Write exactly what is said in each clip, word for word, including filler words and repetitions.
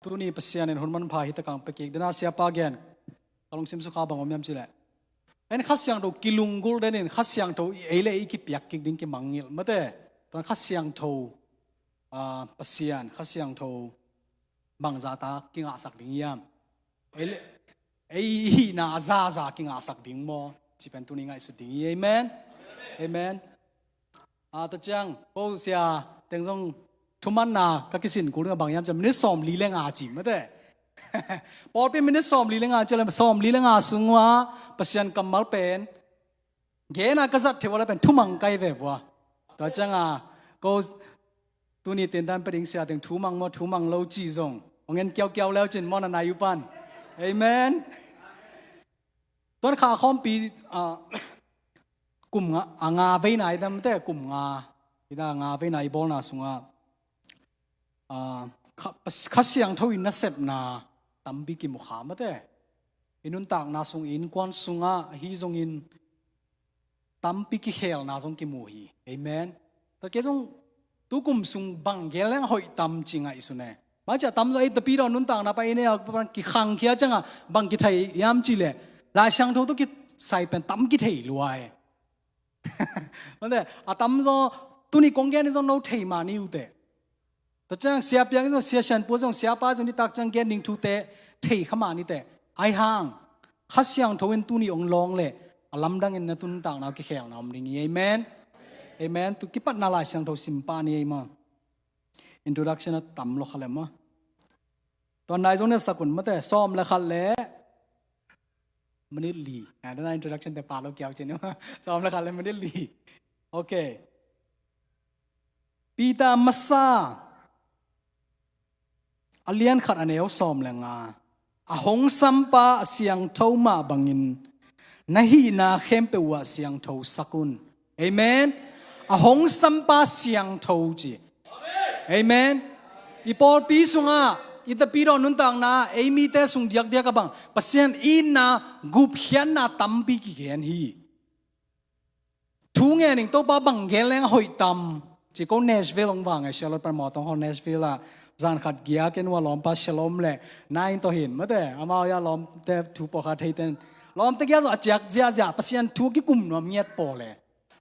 Tuni Pasian in hun manpha hi takang pia kik dena siapa gen ka lungsim sukha bang om hiam cileh, en Kha Siangtho kilunggulh denin Kha Siangtho i ei le ei kipiak kik ding kimangngilh mate. Tuan Kha Siangtho, ah, Pasian Kha Siangtho bangzata kingahsak ding hiam? Ei le ei hihna a zaza kingahsak ding maw? Ci pen tuni ngaihsut ding hi. Amen. Amen. Ah, tua ciang ko sia teng zong thumanna ka kisin kul ding a bang hiam ciang minit sawmli le nga ci mate. Pawlpi minit sawmli le nga ci le sawmli le nga sungah Pasian kammal pen gena ka zat thei ua le pen thumang kai ve vua. Tua cianga ko tuni tentan pe ding sia teng thumang maw thumang lo ci zong ong en kiaukiau leu cin maw na nai upan. Amen. Tuan Kha khawmpi, ah, kum nga, a nga veina i dam te kum nga i da nga veina i bawlna sungah, ah, Kha, Kha Siangtho i nasepna tampi kimu kha mate. I nuntakna sung i innkuan sungah ahi zongin tampi kikhelna zong kimu hi. Amen. Tua kei zong tukum sung bang gen leng hoih tam ci ngaihsun e. Bang cia tam zaw ei tapidaw nuntakna pa i nei a kikhangkhia cianga bang kithei hiam cileh Lai Siangtho tawh kisai pen tam kithei lua e. Mate, a tam zaw tuni kong gen i zong no thei mah ni uh teh. Tua ciang sia piang i zong sia sianpua zong siapa zong nitak ciang gen ding thute thei kha mah ni teh. Ai hang Kha Siangtho in tuni ong lawng leh a lamdangin na tuntakna uh kikhelna om ding hi. Amen. Amen. Tu kipatna Lai Siangtho simpah ni ei maw? Introduction a tam lo kha le maw? Tua nai zong ne sakun mate sawm le khat le minit li. Ah, dana introduction te pa lo kiau cin maw? Sawm le khat le minit li. Okay. Peter masa a lian khat a neu sawm le nga. A hong sampa a siangtho mah bangin na hihna khempeuh uh ah siangtho sak un. Amen. A hong sampa siangtho ci. Amen. I pawlpi sungah i tapidaw nuntakna ei mite sung diakdiak a bang Pasian itna gupkhiatna tampi kigen hi. Thu ngening Topa bang gen leng a hoih tam ci ko Nashville hong vang e Charlotte pan mawtawng haw Nashville ah zan khat giak en ua lawmpa Shalom le nai in tawh hin mate amau ia lawmte thu pawlkhat theiten lawmte giak zong a ciak ziahziah Pasian thu kikum nuam ngiat pawl e.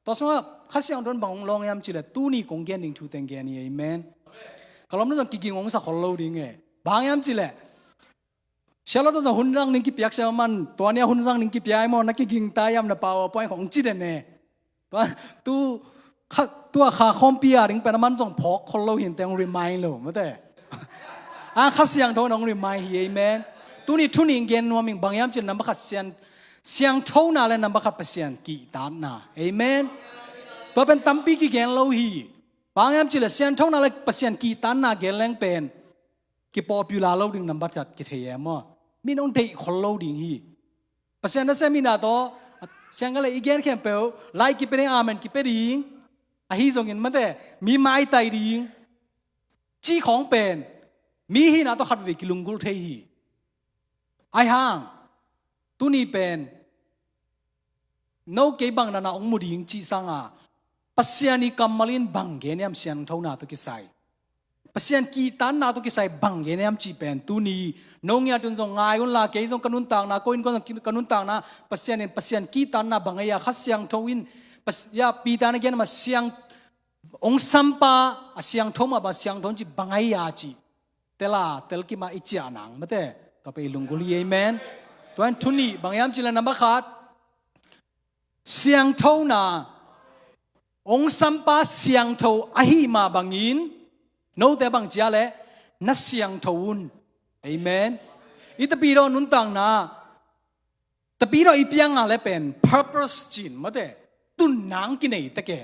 Tua sungah Kha Siangtho in bang hong lawng hiam cileh tuni kong gen ding thu teng gen hi. Amen. Ka lawmnu zong kiging hong sa khol lo ding e. Bang hiam cileh Siala tawh zong hun zang ning kipiak sia man tua nia hun zang ning kipiai maw na kiging ta iam na pau a puai khong ci den e. Tua tu kha tua kha khawmpi a ding pen a man zong phawk khol lo hin teng remind lo mate. A Kha Siangtho nong remind hi. Amen. Tuni thuning gen nuam ing bang iam cin number khat sian siangthona le number khat Pasian kihtatna. Amen. Tua pen tampi kigen lo hi. Bang iam cin le siangthona le Pasian kihtatna gen leng pen kipopular lo ding number khat kithei e maw? Min hong deih khol lo ding hi. Pasian na sem hina tawh siangga le i gen khempeuh lai kipia ding amen kipia ding. Ahi zongin mate mi maitai ding ci khawng pen mi hina tawh khatvei kilunggulh thei hi. Ai hang tuni pen no kei bang nana hong mu ding cih sanga Pasian i kammal in bang geniam siangthona tawh kisai Pasian kihtanna tawh kisai bang geniam cih pen tuni no ngiatun zong ngai unla kei zong ka nuntakna ko in ko zong ka nuntakna Pasian in Pasian kihtanna bang aia Kha Siangtho in Pas- ya Peter na gen ma siang hong sampa a siangtho mah bang siangtho in cih bang aia cih tela telkima i ciah nang mate tua pe i lunggulh hi. Amen. Tua in thunih bang iam cih le number khat siangthona hong sampa siangtho ahi mah bangin note bang cia le na siangtho un. Amen. I tapidaw nuntakna tapidaw i pianga le pen purpose cin mate tunnang kinei teke.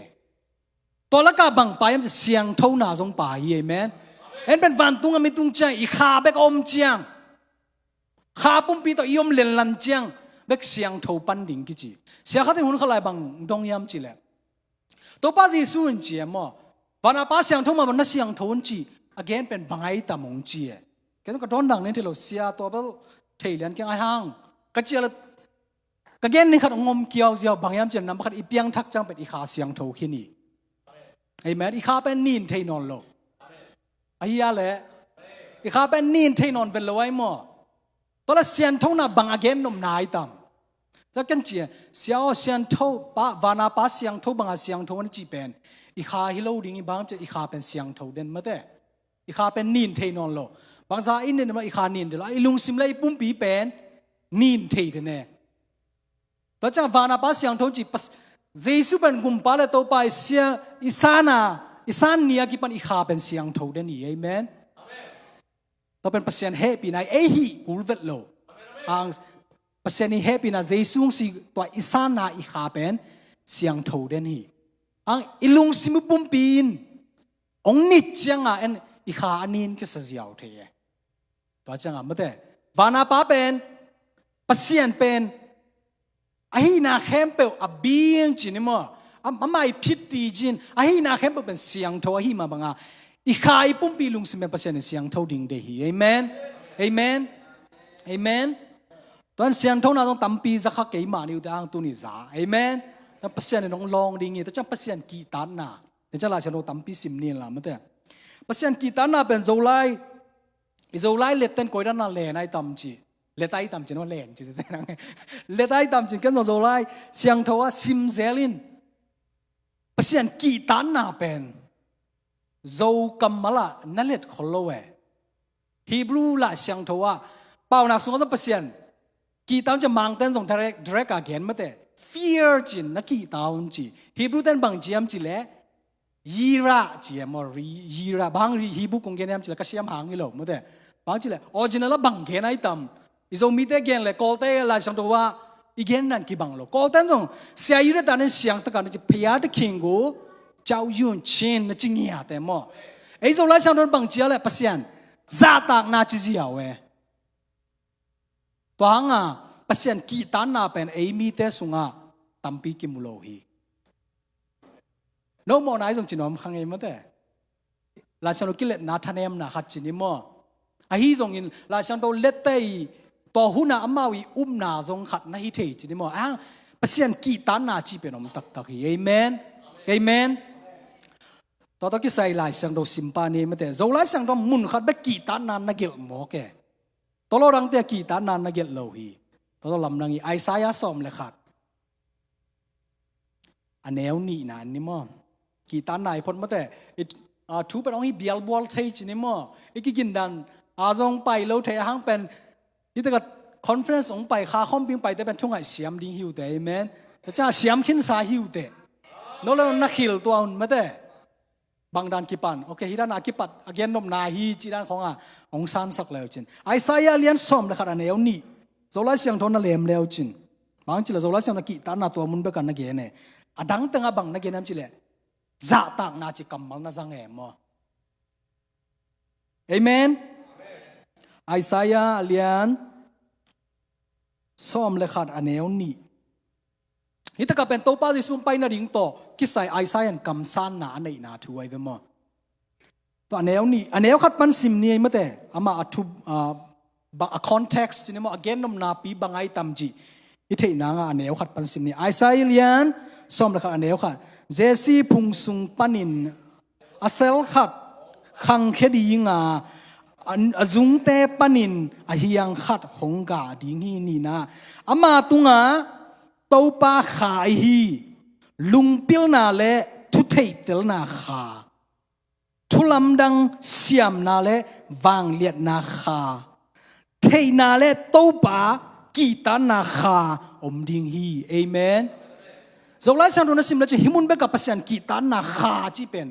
Tua laka bang pa iam siangthona zong pa hi. Amen. En pen vantunga mi tung cia i kha bek a om ciang kha pumpi tawh i om lenlan ciang bek siangtho pan ding kici. Sia khatin hun khalai bang dong iam ci le Topa Jesu in ci e maw? Vana pa siangtho mah bang na siangtho un ci a gen pen bang ai tam hong ci e. Kei zong ka dawn dang nen thei lo sia tua bel thei lian kiang ai hang ka cia le ka gen ni khat hong om kiau ziau bang iam ci le number khat i piangthak ciang pen i kha siangtho khin hi. Amen. I kha pen nin thei nawn lo. Ahi a le I kha pen nin thei nawn vet lo ai maw? Tua la sianthona bang a gen nopna ai tam? Tua ken cia, sia aw siangtho pa, vana pa siangtho banga siangtho an ci pen i kha hi lo ding i bang cia i kha pen siangtho den mate. I kha pen nin thei nawn lo. Bangza in nin ma i kha nin thei lo. I lungsim le i pumpi pen nin thei den e. Tua ciang vana pa siangtho ci pas, Jesu pen gumpa le Topa i sia, i sana, i san nia kipan i kha pen siangtho den hi. Amen. Tua pen Pasian hehpihna ei hi kul vet lo. Ang Pasian i hehpihna Jesu hong si tua i sana i kha pen siangtho den hi. Ang i lungsim i pumpi in ong nit cianga en i kha a nin kisa ziau thei e. Tua cianga mate. Vana pa pen, Pasian pen, a hihna khempeuh a bing cin i maw? A, a mai phit ti cin, a hihna khempeuh pen siangtho a hih ma banga. I kha i pumpi lungsim pen Pasian in siangtho ding de hi. Amen. Amen. Amen. Tuan siangthona zong tampi za kha keimah ni ute ang tuni za. Amen. Tuan Pasian in ong lawng ding hi. Tua ciang Pasian kihtatna. Tua ciang Lai Siangtho tampi sim ni la mate. Pasian kihtatna pen Zolai. I Zolai letten koidan na len ai tam ci. Let ai tam ci no len ci. Let ai tam ci ken zong Zolai siangtho a sim zel in. Pasian kihtatna pen Zo kammal ah na let khol lo e. Hebrew Lai Siangtho ah paunak sungah zong Pasian kihta un ci a, Mangten zong direct, direct a gen mate. Fear cin na kihta un ci. Hebrew ten bang ciam ci le yira ci e maw, ri, yira. Bang ri Hebrew kong gen hiam ci le ka siam hang hi lo mate. Bang ci le original ah bang gen ai tam? I Zomite gen le Kawlte Lai Siangtho ah i gen dan kibang lo. Kawlten zong sia yira dan in siang taka na ci phaya te king gu cau yun cin na ci ngia te maw? Ei Zolai Siangtho bang cia le Pasian zahtakna ci ziau e. Tua hanga Pasian kihtatna pen ei mite sungah tampi kimu lo hi. No mawhna i zong ci nuam kha ngei mate. Lai Siangtho kiletna thanemna khat ci ni maw? Ahi zongin Lai Siangtho lette i tua huna amau i upna zong khat na hi thei ci ni maw? Ang Pasian kihtatna ci pen om taktak hi. Amen. Amen. Tua tua kisai Lai Siangtho simpa ni mate. Zolai Siangtho mun khat bek kihtatna na gelh mawk e. Tua lo dangte a kihtatna na gelh lo hi. Tua tua lamdang hi. Isaiah sawm le khat a neu nihna ni maw? Kihtatna i phot mate. I, a, thu pen ong hi bialbual thei ci ni maw? I kigindan a zong pai lo thei a hang pen. Hi taka conference ong pai kha khawmping paite pen thungaih siam ding hi ute. Amen. Tua ciang siam khinsa hi ute. No le na khil tua un mate. Bang dan kipan. Ok, hi dan a kipat a gen nopna hi ci dan khong a ong sansak leu cin. Isaiah lian sawm le khat a neu nih. Zolai Siangtho na lem leu cin. Bang ci le Zolai Siangtho na kihtatna tua mun beka na gen e. A dang tengah bang na gen am ci le zahtakna ci kammal na zang e maw? Amen. Isaiah lian sawm le khat a neu nih. Hi taka pen Topa Jesu pai nading tawh kisai Isaiah in kamsanna a neihna thu ai ve maw? Tua a neu nih, a neu khat pan sim ni ai mate. Ama a thu, a, ba, a context ci ni maw, a gen nopna pi bang ai tam ci. I theihna nga a neu khat pan sim ni. Isaiah lian sawm le khat a neu khat. Jesse phung sung panin a sel khat khangkhia dinga, a, a zungte panin a hiang khat hong ga ding hi nina. Ama tungah Topa kha ahi, lungpilna le thutheihtelna kha, thulamdang siamna le vangliatna kha, theihna le Topa kihtatna kha om ding hi. Amen. Zolai Siangtho na sim le ci hi mun beka Pasian kihtatna kha ci pen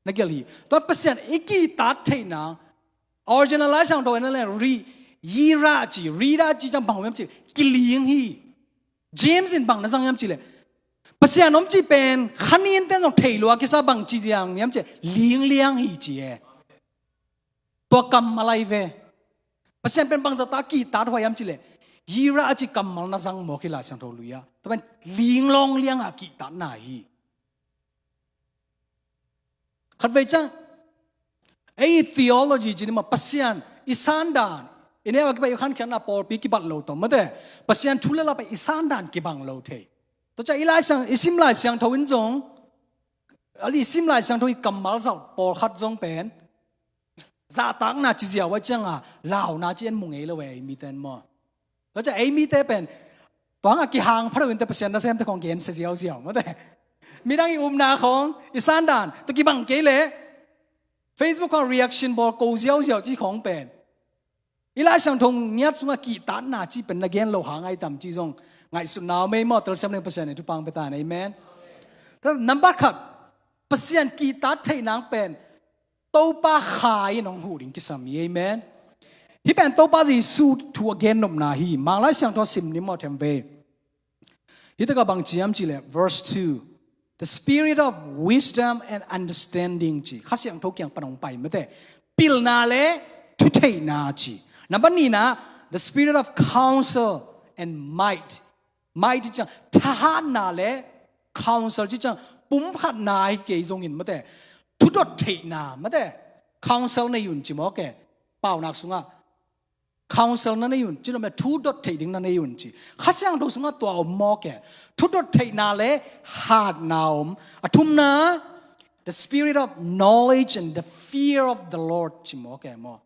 na gelh hi. Tua Pasian i kihtat theihna original Lai Siangtho na le ri, yira ci, rira ci ciang bang huam ci kiling hi. James in bang na zang hiam ci le Pasian om ci pen khanin ten zong thei lua kisa bang ci diang hiam ci lingliang hi ci e. Tua kammal ai ve. Pasian pen bang zata kihtat huai hiam ci le yira a ci kammal na zang mawk hi Lai Siangtho lui-ah. Tua pen linglawng lianga kihtatna hi. Khatvei ciang ei theology ci ni maw Pasian i sandan i neu a kipat i khankhiatna pawlpi kibat lo tawh mate. Pasian thu le la pen i sandan kibang lo thei. Tua ciang i Lai Siang, i sim Lai Siangtho in zong, ali i sim Lai Siangtho i kammal zauh pawlkhat zong pen zahtakna ci ziau a cianga launa ci en mu ngei lo e, ei mite in maw. Tua ciang ei mite pen tua hanga kihang pha lo in te Pasian nasemte khong gensia ziauziau mate. Midang i upna khong i sandan tua kibang kei leh Facebook khong reaction bawl ko ziauziau ci khong pen i Lai Siangtho ngiat sungah kihtatna ci pen na gen lo hang ai tam ci zong ngaihsutna om ei maw. Telsiam ning Pasian in thupha pia ta hen. Amen. Nambat khat, Pasian kihtat theih nang pen Topa Kha in hong huh ding kisam hi. Amen. Hih pen Topa Jesu thu a gennopna hi. Mang Lai Siangtho sim ni maw them ve. Hih takah bang ci hiam cih leh verse two, the spirit of wisdom and understanding ci. Kha Siangtho kiang pan hong pai mate. Pilna le thutheihna ci. Nambat nihna, the spirit of counsel and might. Might ci ciang thahatna le counsel ci ciang pumkhatna hi kei zongin mate. Thudot theihna mate. Counsel nei un ci mawk e. Paunak sungah counsel na nei un ci lo me, thudot theih ding na nei un ci. Kha Siangtho sungah tua om mawk e. Thudot theihna le hatna om. A thumna, the spirit of knowledge and the fear of the Lord ci mawk e maw.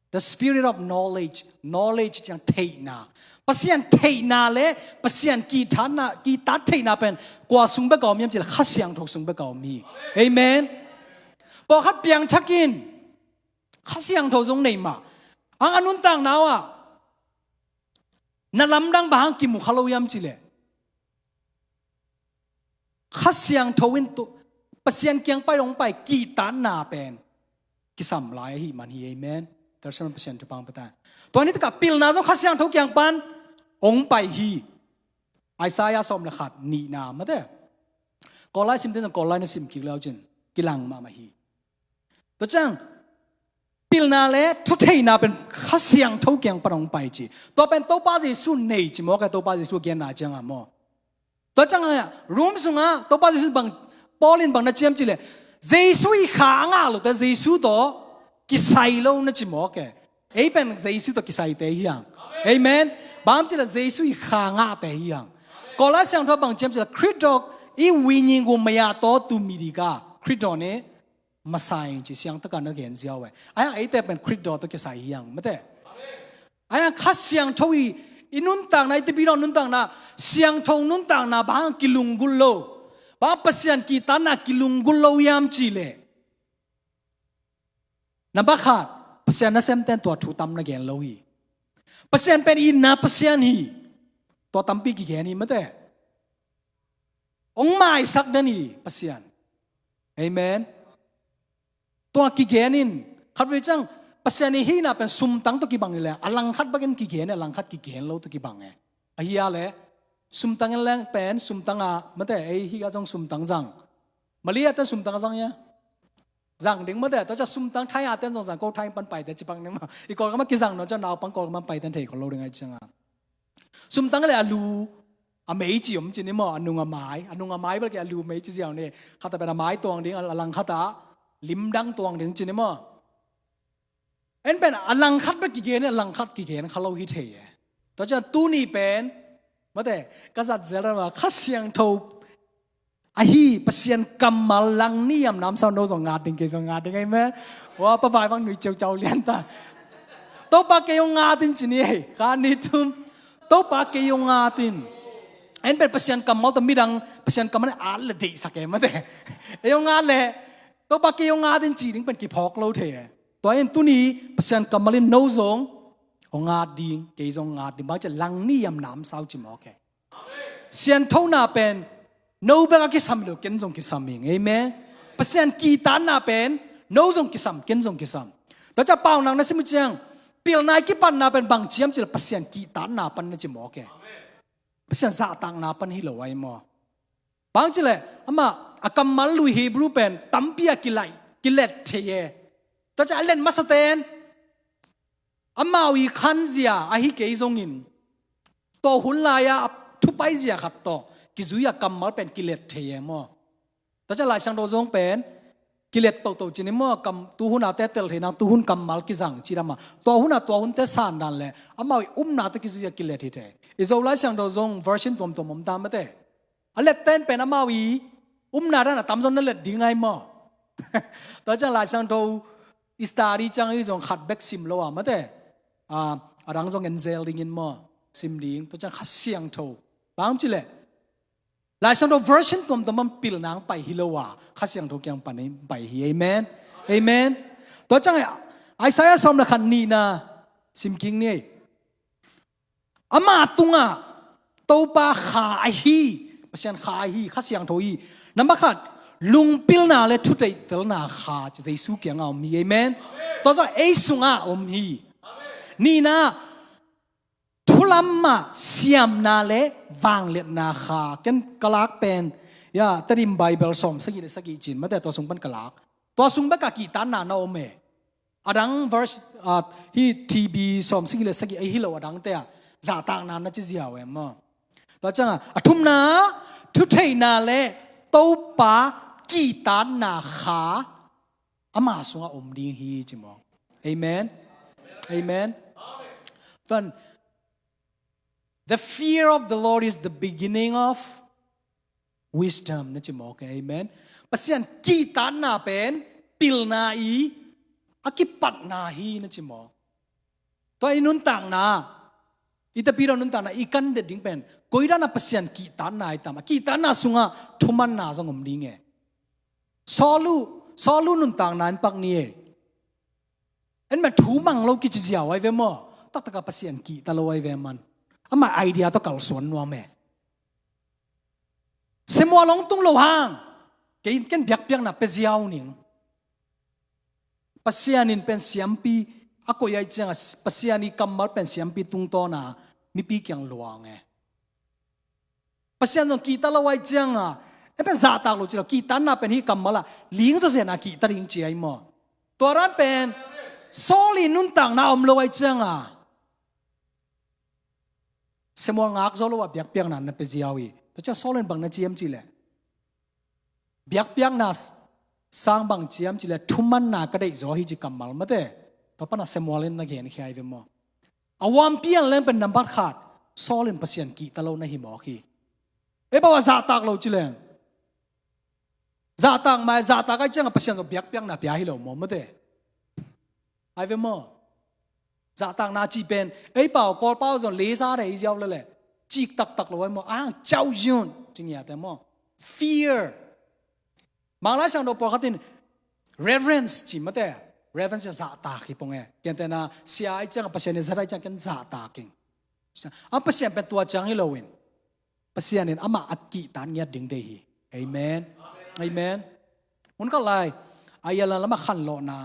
The spirit of knowledge. Knowledge ciang theihna. Pasian theihna le Pasian kihtatna, kihtat theihna pen kua sung bek a om hiam cih leh Kha Siangtho sung bek a om hi. Amen. Pawlkhat piangthak in Kha Siangtho zong nei mah. Ang a nuntakna uh ah na lamdang bang hang kimu kha lo hiam cih leh Kha Siangtho in tu Pasian kiang pai hong pai kihtatna pen kisam lai ahih man hi. Amen. Telsiam Pasian thupha pia ta hen. Tua ni takah pilna zong Kha Siangtho kiang pan hong pai hi. Isaiah sawm le khat nihna mate. Kawllai simte zong Kawllai na sim kik le uh cin kilang mahmah hi. Tua ciang pilna le thutheihna pen Kha Siangtho kiang pan hong pai ci. Tua pen Topa Jesu nei ci mawk e. Topa Jesu genna ciangah maw. Tua ciangah Rom sungah Topa Jesu bang, Paul in bang na ci hiam cih leh Jesu i Kha a ngah lote Jesu tawh kisai lo na ci mawk e. Ei pen Jesu tawh kisaite hi hang. Amen. Bang hiam cih leh Jesu i Kha ngahte hi hang. Kawllai Siangtho bang ci hiam cih leh Khrih tawh i winyin gum maya to tu midika. Khrih tawh ne masai ci siangtaka na gen ziau e. Ahi hang eite pen Khrih tawh tawh kisai hi hang mate. Ahi hang Kha Siangtho i, i nuntakna, i tipi dong nuntakna, Siangtho nuntakna bang hang kilunggulh lo, bang Pasian kihtatna kilunggulh lo hiam cih leh. Nambat khat, Pasian nasemte in tua thu tam na gen lo hi. Pasian pen itna Pasian hi. Tua tampi kigen hi mate. Hong maisak den hi Pasian. Amen. Tua kigen in khatvei ciang Pasian i hihna pen sumtang tawh kibang hi leh a langkhat bek in kigen e, a langkhat kigen lo tawh kibang e. Ahi a leh sumtang in leng pen sumtang a mate, ei hi a zong sumtang zang. Malaysia ten sumtang a zang ia. Zang ding mate, tua ciang sumtang Thai a ten zong zang ko Thai pan paite ci pak ning maw. I Kawlgam a kizang nawn ciang naupang Kawlgam a paite thei khol lo ding ahi ciangah. Sumtang le a lu a mei ci om ci ni maw, a nung a mai, a nung a mai bel kei a lu mei ci ziau ni. Khat a pen a mai tuang ding, a langkhat a limdang tuang ding ci ni maw. En pen a langkhat bek kigen, a langkhat kigen kha lo hi thei e. Tua ciang tuni pen mate, ka zat zel ra ma Kha Siangtho ahi Pasian kammal lang ni yam namsau no zong ngat ding, kei zong ngat ding ahi me. Wa pa vai bang nui ciau ciau lian ta. Topa kei hong ngat in ci ni hei, ka ni thum. Topa kei hong ngat in. En pen Pasian kammal tawh midang Pasian kammal at le deihsak e mate. Ei hong ngat le Topa kei hong ngat in ci ding pen kiphawk lo thei e. Tua in tuni Pasian kammal in no zong hong ngat ding, kei zong ngat ding, bang ci lang ni yam namsau ci mawk e. Sianthona pen no bek a kisam hi lo, ken zong kisam ing. Amen. Pasian kihtatna pen no zong kisam, ken zong kisam. Tua ciang paunak na sim uh ciang pilna i kipatna pen bang ci hiam cih leh Pasian kihtatna pan na ci mawk e. Pasian zahtakna pan hi lo ahi maw. Bang ci leh amah a kammal lui Hebrew pen tampi a kilai, kilet thei e. Tua ciang a let masa ten amau i khanzia ahi kei zongin tua hun lai-a a thupaizia khat tawh kizui a kammal pen kilet thei e maw. Tua ciang Lai Siangtho zong pen kilet toto ci ni maw, kam, tu hun a te tel thei nang, tu hun kammal kizang ci lam a. Tua hun a tua hunte sandan le amau i upna tawh kizui a kilet hi thei. I Zo Lai Siangtho zong version tuamtuam om ta mate. A let ten pen amau i upna dan a tamzaw na let ding ahi maw. Tua ciang Lai Siangtho I study ciang i zong khat bek sim lo a mate, a, a dang zong en zel dingin maw, sim ding. Tua ciang Kha Siangtho, bang ci leh Lai Siangtho version tuamtuam pan pilna hong pai hi lo a, Kha Siangtho kiang pan hong pai hi. Amen. Amen. Tua ciang Isaiah sawm le khat nihna sim kik ni. Ama tungah Topa Kha ahi, Pasian Kha ahi, Kha Siangtho hi. Number khat, lungpilna le thutheihtelna Kha ci Jesu kiangah om hi. Amen. Tua zong ei sungah om hi. Nihna, thu lamah siamna le vangliatna Kha. Ken ka lak pen, ya, Tedim Bible sawm sagih le sagih cin mate, tua sung pan ka lak. Tua sung bek a kihtakna na om e. A dang verse, ah, hi T B sawm sagih le sagih, ahi lo a dangte ah zahtakna na ci ziau em maw? Tua ciangah a thumna, thutheihna le Topa kihtakna Kha ama sungah om ding hi ci maw? Amen. Amen. Tua, the fear of the Lord is the beginning of wisdom, na ci mawk e. Amen. Pasian kihtakna pen pilna i a kipatna hi, na ci mawk. Tua i nuntakna, i tapidaw nuntakna i kan det ding pen koi dan a Pasian kihtakna i tam a, kihtakna sungah thumanna zong om ding e. Saul uh, Saul uh nuntakna in pak ni e. En man thu mang lo kici ziau ai ve maw? Taktak a Pasian kihta lo ai ve man. Amah idea tawh kalsuan nuam e. Samuel hong tung lo hang, kei ken biakpiakna pia ziau ning. Pasian in pen siampi a koih ai cianga, Pasian i kammal pen siampi tungtawna mipi kiang luang e. Pasian zong kihta lo ai cianga, e pen zahtak lo ci lo, kihtakna pen hi kammal a ling zawzen a kihta ding ci ai maw? Tua dan pen Saul i nuntakna om lo ai cianga Samuel ngak zo lo a biakpiakna na pia ziau hi. Tua ciang Saul in bang na ciam ci leh, biakpiakna sang bang ciam ci leh, thumanna ka deih zaw hi ci kammal mate. Tua pana Samuel in na genkhia ai ve maw? A huampi an leng pen nambat khat, Saul in Pasian kihta lo na hi mawk hi. E bang a zahtak lo ci leng, zahtak mai, zahtak ai cianga Pasian zong biakpiakna pia hi lo maw mate? Ai ve maw? Zahtakna cih pen ei pau Kawl pau zong leza de i ziau lele, cik taktak lo ai maw? Ang ciau yun ci ngiate maw? Fear. Manglai Siangtho pawlkhat in reverence ci mate. Reverence zahtak hi pong e. Kiantena sia ai cianga Pasian i zat ai cianga ken zahtak ing. A Pasian pen tua ciang hi lo in, Pasian in amah a kihtak ngiat ding deih hi. Amen. Amen. Hun khat lai a, Ireland lamah khanlawhna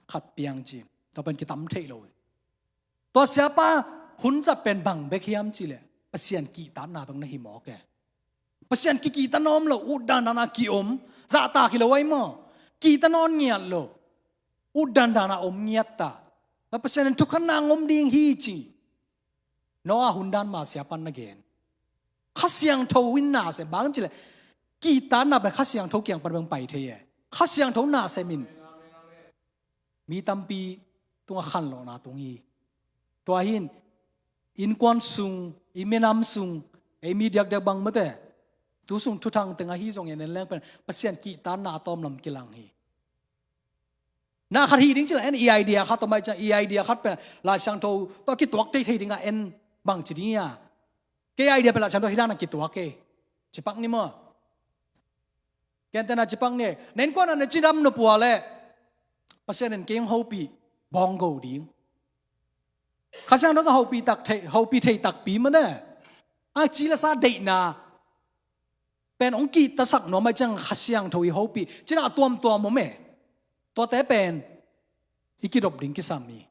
khat piang ci. Tua pen kitam theih lo hi. Tua siapa hun zat pen bang bek hiam ci leh, Pasian kihtakna bek na hi mawk e. Pasian kikihta nuam lo, ut dandan a kiom, zahtak hi lo ai maw? Kihta nawn ngiat lo, ut dandan a om ngiat ta. Na Pasian in thukhenna ngom ding hi ci. Noah hun dan ma siapan na gen. Kha Siangtho in na sem bang ci leh, kihtakna pen Kha Siangtho kiang pan bang pai thei e. Kha Siangtho na sem in mi tampi tunga khanlawhna tung hi. Tua hin innkuan sung, i minam sung, ei mi diakdiak bang mate, tu sung thuthang teng ahi zong en en leng pen Pasian kihtakna a tawm lam kilang hi. Na khat hi ding ci la en, i idea khat tawh mai ciang, i idea khat pen Lai Siangtho tawh kituak thei thei ding a en bang ci ding a. Kei idea pen Lai Siangtho hi dan a kituak e. Ci pak ni maw? Kentena ci pak ni, na innkuan a na cidam nop uh a leh Pasian in kei hong hopih bawng go ding. Kha Siangtho zong hopih tak thei, hopih thei takpi mah ne. A ci le sa deihna pen hong kihtasak nuam ai ciang Kha Siangtho i hopih cina a tuamtuam om e. Tuate pen i kidop ding kisam hi.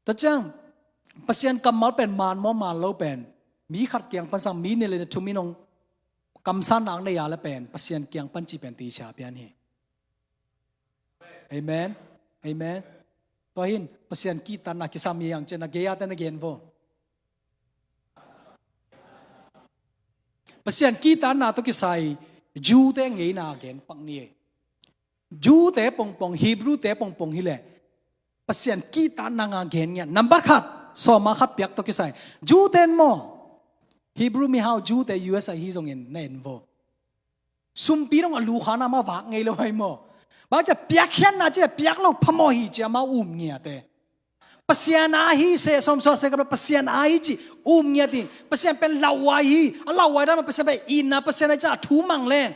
Tua ciang Pasian kammal pen man maw man lo pen mi khat kiang pan sang mi nih le thum in hong kamsanna nei a le pen Pasian kiang pan ci pen ticia pian hi. Amen. Amen. Tua hin Pasian kihtakna kisam hi ang cian a gei a te na gen vo. Pasian kihtakna tawh kisai Jew-te ngeina gen pak ni e. Jew-te pongpong, Hebrew-te pongpong hi leh Pasian kihtakna nga gen ngiat. Nambat khat, sawma khat piak tawh kisai Jew-te in maw, Hebrew mihau Jew-te U S a hi zongin na en vo. Sumpi dong a lukhana ma vak ngei lo ai maw? Bang ci a piakkhiatna ci a piak lo phamawh hi ci amau um ngiat e. Pasian a hi se sawm sua se kap lo Pasian a hi ci um ngiat hi. Pasian pen lauhuai hi. A lauhuai dan mah Pasian pen itna Pasian a hi ci a thu mang leng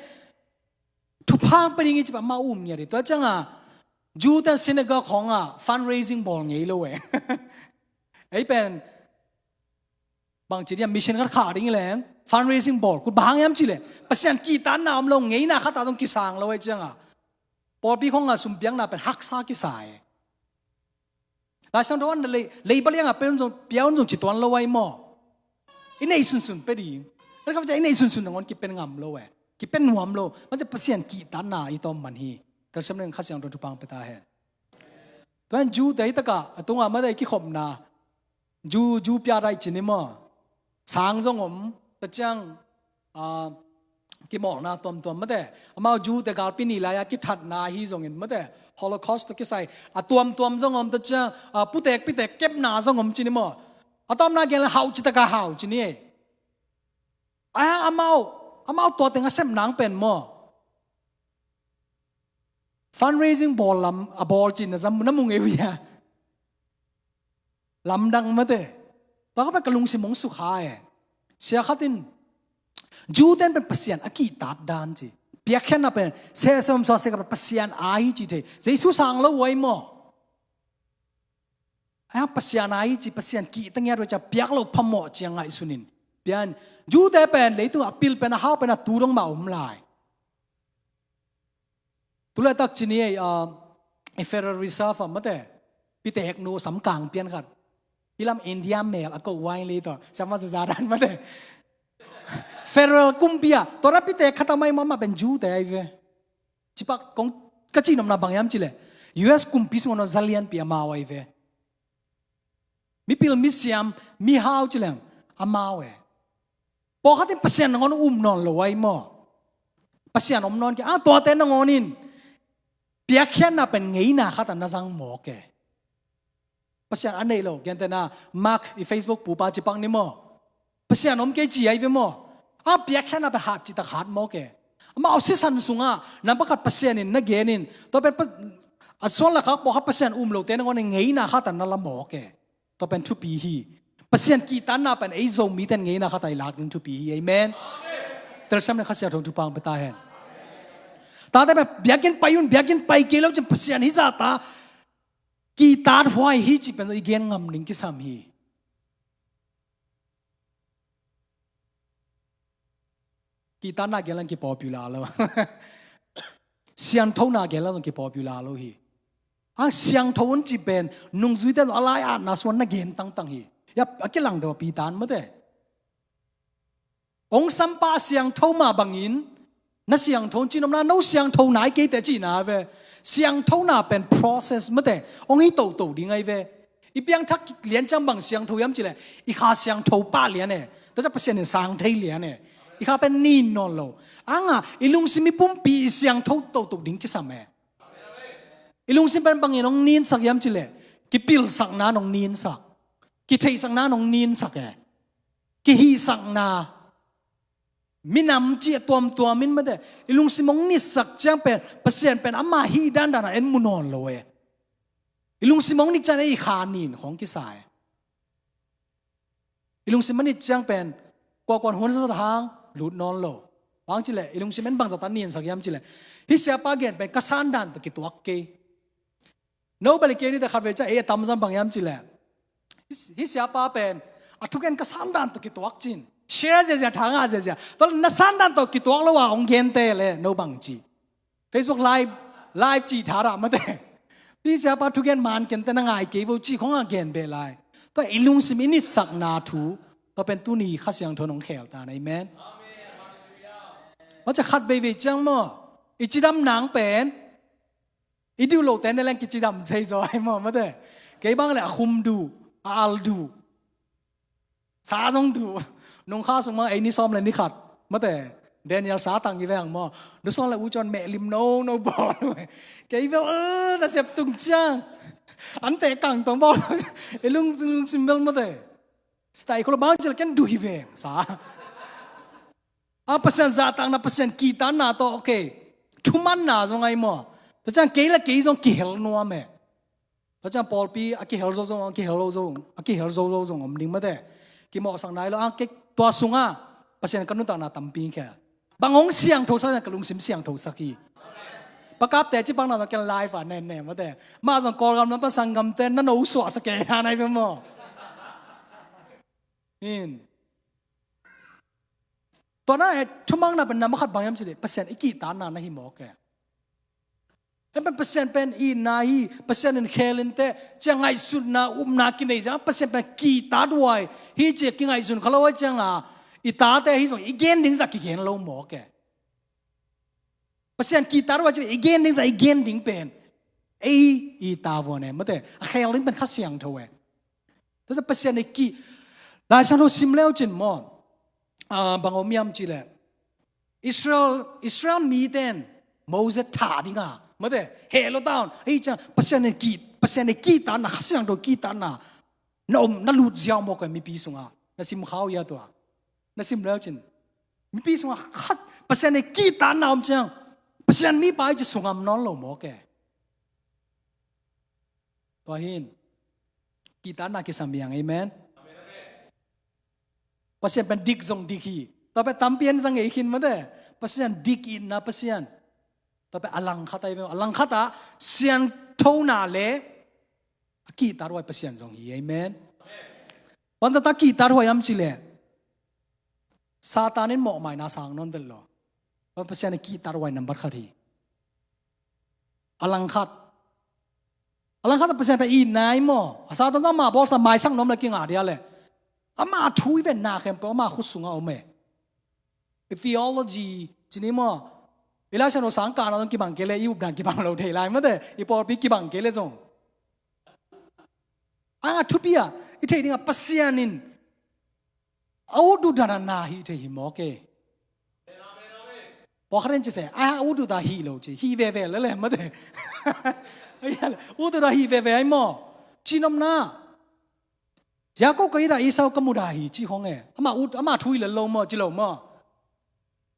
thupha pia ding hi ci bang amau um ngiat hi. Tua ciang a Jew te synagogue khawng a fundraising bawl ngei lo e. Ei pen bang ci dia mission khat khah ding leng fundraising bawl kul bang hang hiam ci leh Pasian kihtakna om lo ngeina khat a zong kisang lo e ciang a pawlpi khawng a sumpiakna pen haksa kisa e. Laisiangtho an lei, lei baliang a pia un zong, pia un zong ci tuan lo ai maw? I neih sunsun pia ding. Tua kha cia i neih sunsun nangawn kipen ngam lo e. Kipen nuam lo. Mah cia Pasian kihtakna i tawm man hi. Telsiam leng Kha Siangtho thupha pia ta hen. Tua hen Jew te hi taka a tunga mah te kikhopna. Jew, Jew pia dai ci ni maw? Sang zong om. Tua ciang a, kimawlna tuamtuam mate. Amau Jew te galpi ni lai-a kithatna ahi zongin mate. Holocaust tawh kisai a tuamtuam zong om tua ciang a, putek pitek kepna zong om ci ni maw? A tawpna gen le hau ci taka hau ci ni. A amau, amau tua teng a sem nang pen maw? Fundraising bawl lam a bawl ci na zam na mu ngei uh hia? Lamdang mate. Tua ka pen ka lungsim hong sukha e. Sia khat in Jew ten pen Pasian a kihtak dan ci. Piakkhiatna pen sesam sua se ka pen Pasian a hi ci thei. Jesu sang lo uai maw? A Pasian a hi ci Pasian kihta ngiat uai cia piak lo phamawh cia ngaihsun in. Pian Jew te pen leitung a pil pen a hau pen a tu dong mah om lai. Tulaitak ci ni ei, ah, i Federal Reserve ah mate. Pitek nu samkang pian khat. Hi lam India mel a ko wine li to. Sama sa zadan mate. Federal kumpi ah. Tua na pitek khat a mai mama pen Jew te ai ve. Cipak kong ka ci nomna bang hiam ci le. U S kumpi sung no zalian pi amau ai ve. Mipil misiam mihau ci leng amau e. Pawlkhat in Pasian nangawn um nawn lo ai maw? Pasian om nawn kei a tuate nangawn in piakkhiatna pen ngeina khat a na zang mawk e. Pasian a nei lo gentena Mark i Facebook pupa cipak ni maw? Pasian om kei ci ai ve maw? A piakkhiatna pen hat citak hat mawk e. Amau sisan sungah nampak khat Pasian in na gen in tua pen a suan lakah pawlkhat Pasian um lote nangawn in ngeina khat a na la mawk e. Tua pen thupi hi. Pasian kihtakna pen ei Zomite in ngeina khat a i lak ding thupi hi. Amen. Telsiam le Kha Siangtho thupha pia ta hen. Tate pen biakinn pai un biakinn pai kei lo cin Pasian hi zata kihtak huai hi ci pen i gen ngam ding kisam hi. Kihtakna gen lang kipopular lo. Siangthona gen lang kipopular lo hi. A siangtho un ci pen nungzuite a lai-atna suan na gen tangtang hi. A kilang deuh a pitan mate. Ong sampa siangtho mah bangin na siangtho un ci nomna no siangtho nai keite cihna ve. Siangthona pen process mate ong hi toto ding ai ve. I piangthak lian ciang bang siangtho hiam cileh i kha siangtho pah lian e. Tua ciang Pasian in sang thei lian e. I kha pen nin nawn lo. Anga i lungsim i pumpi i siangtho toto ding kisam e. I lungsim pen bangin ong ninsak hiam cileh kipilsakna nong ninsak. Kitheihsakna nong ninsak e. Kihihsakna minam ci a tuamtuam in mate i lungsim ong nitsak ciang pen Pasian pen ama hih dandan a en mu nawn lo e. I lungsim ong nit ciang e i kha nin khong kisa e. I lungsim a nit ciang pen kuakuan hun sat hang lut nawn lo. Bang cileh i lungsim en bangzat a ninsak hiam cileh hih siapa gen pen ka sandan tawh kituak kei. No bali kei nite khat vei ciang ei a tamzam bang hiam cileh hih siapa pen a thugen ka sandan tawh kituak cin share ziazia thanga ziazia tua na sandan tawh kituak lo a ong gente le no bang ci. Facebook live live ci tharah mate. Hih siapa thugen man kente na ngai kei vo ci khong a gen beh lai. Tua i lungsim i nitsakna thu tua pen tuni Kha Siangtho nong khel ta na amen. Maca khat veivei ciang maw i cidam nang pen i duh lote ne leng kicidam thei zaw ai maw mate. Kei bang le a khum duh a al duh sa zong duh. Nungkha sung mang ei ni sawm le ni khat mate Daniel sa tang i veng maw. Nu sawm le u cuan meh lim no no bawl. Kei bel na sep tung ciang ante kang tong bawl. I lung lungsim bel mate. Stai kholo bang cil ken duh hi veng sa. A Pasian zahtakna Pasian kihtakna tawh okay. Thumanna zong ai maw. Tua ciang kei le kei zong kihel nuam e. Tua ciang pawlpi a kihel zo zong, a kihel lo zong, a kihel zo lo zong om ding mate. Kimawhsak nai lo, a kei tua sungah Pasian ka nuntakna tampi khel. Bang hong siangthosak, ka lungsim siangthosak hi. Pakapte ci pakna zong ken live a nen ne mate. Mah zong Kawlgam lam pan sanggamte na no suahsak kei na nai pe maw. In. Tua na e, thumakna pen na makhat bang hiam cih leh Pasian i kihtakna na hi mawk e. En pen Pasian pen itna hi, Pasian in khel inteh, ciang ngaihsutna, upna kinei ciang, Pasian pen kihtakhuai hi ci a kingaihsun kha lo a ciang a, i tate hi zong i gen ding zah kigen lo mawk e. Pasian kihtakhuai ci a i gen ding zah i gen ding pen ei i tavuan e, mate, a khel ding pen Kha Siangtho e. Tua ciang Pasian i kih, Lai Siangtho sim leu cin maw, ah, bang om hiam cih leh Israel, Israel miten Moses thah ding a, mate, heh lo ta un. Ahi ciang Pasian in kih, Pasian in kihtakna, Kha Siangtho kihtakna na om, na lut ziau mawk e mipi sungah. Na sim kha uh hia tua? Na sim leu cin. Mipi sungah khat Pasian in kihtakna om ciang Pasian mipa i ci sungam nawn lo mawk e. Tua hi in, kihtakna kisam hi hang, amen. Pasian pen dik zong dik hi. Tua pen tampi en zang ngei khin mate. Pasian dik itna Pasian. Tua pen a langkhat ahi ve. A langkhat ah siangthona le a kihtakhuai Pasian zong hi, amen. Bangzah ta kihtakhuai hiam cih leh Satan in mawhmaina sang nawn vet lo. Pasian in kihtakhuai nambat khat hi. A langkhat. A langkhat a Pasian pen itna hi maw. A Satan zong ama bawlsa maisak nuam le kingah dia le. Ama thu i ven na khempeuh ama khut sungah om e. I theology ci ni maw. I Lai Siangtho sangkahna zong kibang kei le, i updan kibang lo thei lai mate. I pawlpi kibang kei le zong. A thupi a, i theih ding a Pasian in a ut uh dan a na hih thei hi mawk e. Pawlkhat in ci se, a ut uh ta hih lo ci, hih veve le le mate. Ut uh ta hih veve ai maw. Cihnopna. Jakob ka it a, Esau ka mudah hi ci khong e. Ama ut, ama thu hi le lo maw, ci lo maw.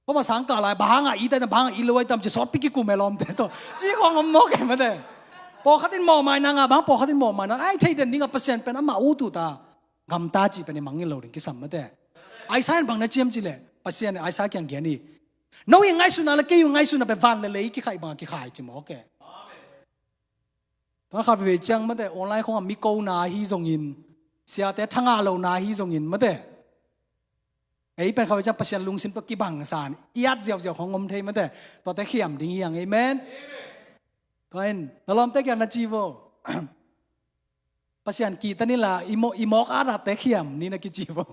Kua ma sangkah lai, bang hangah it a, bang hangah it lo ai tam ci sawtpi kikum e lawmte tawh. Ci khong om mawk e mate. Pawlkhat in mawhmaina ngah, bang pawlkhat in mawhmaina. Ai thei den ding a Pasian pen ama ut uh ta. Gamta cih pen i mangngilh lo ding kisam mate. Isaiah in bang na ci hiam cih leh. Pasian in Isaiah kiang gen hi. No i ngaihsutna le kei i ngaihsutna pen van le lei kikhai bang a kikhai ci mawk e. Tua khat veve ciang mate online khong a mi kona ahi zongin, siate thangah lona ahi zongin mate. Ei pen khat veve ciang Pasian lungsim tawh kibang san, i at ziauziau khong om thei mate. Tuate khiam ding hi hang, amen. Tua in, na lawmte kiang na ci vo. Pasian kihta ni la, i mawk, i mawk at atte khiam ni na kici vo.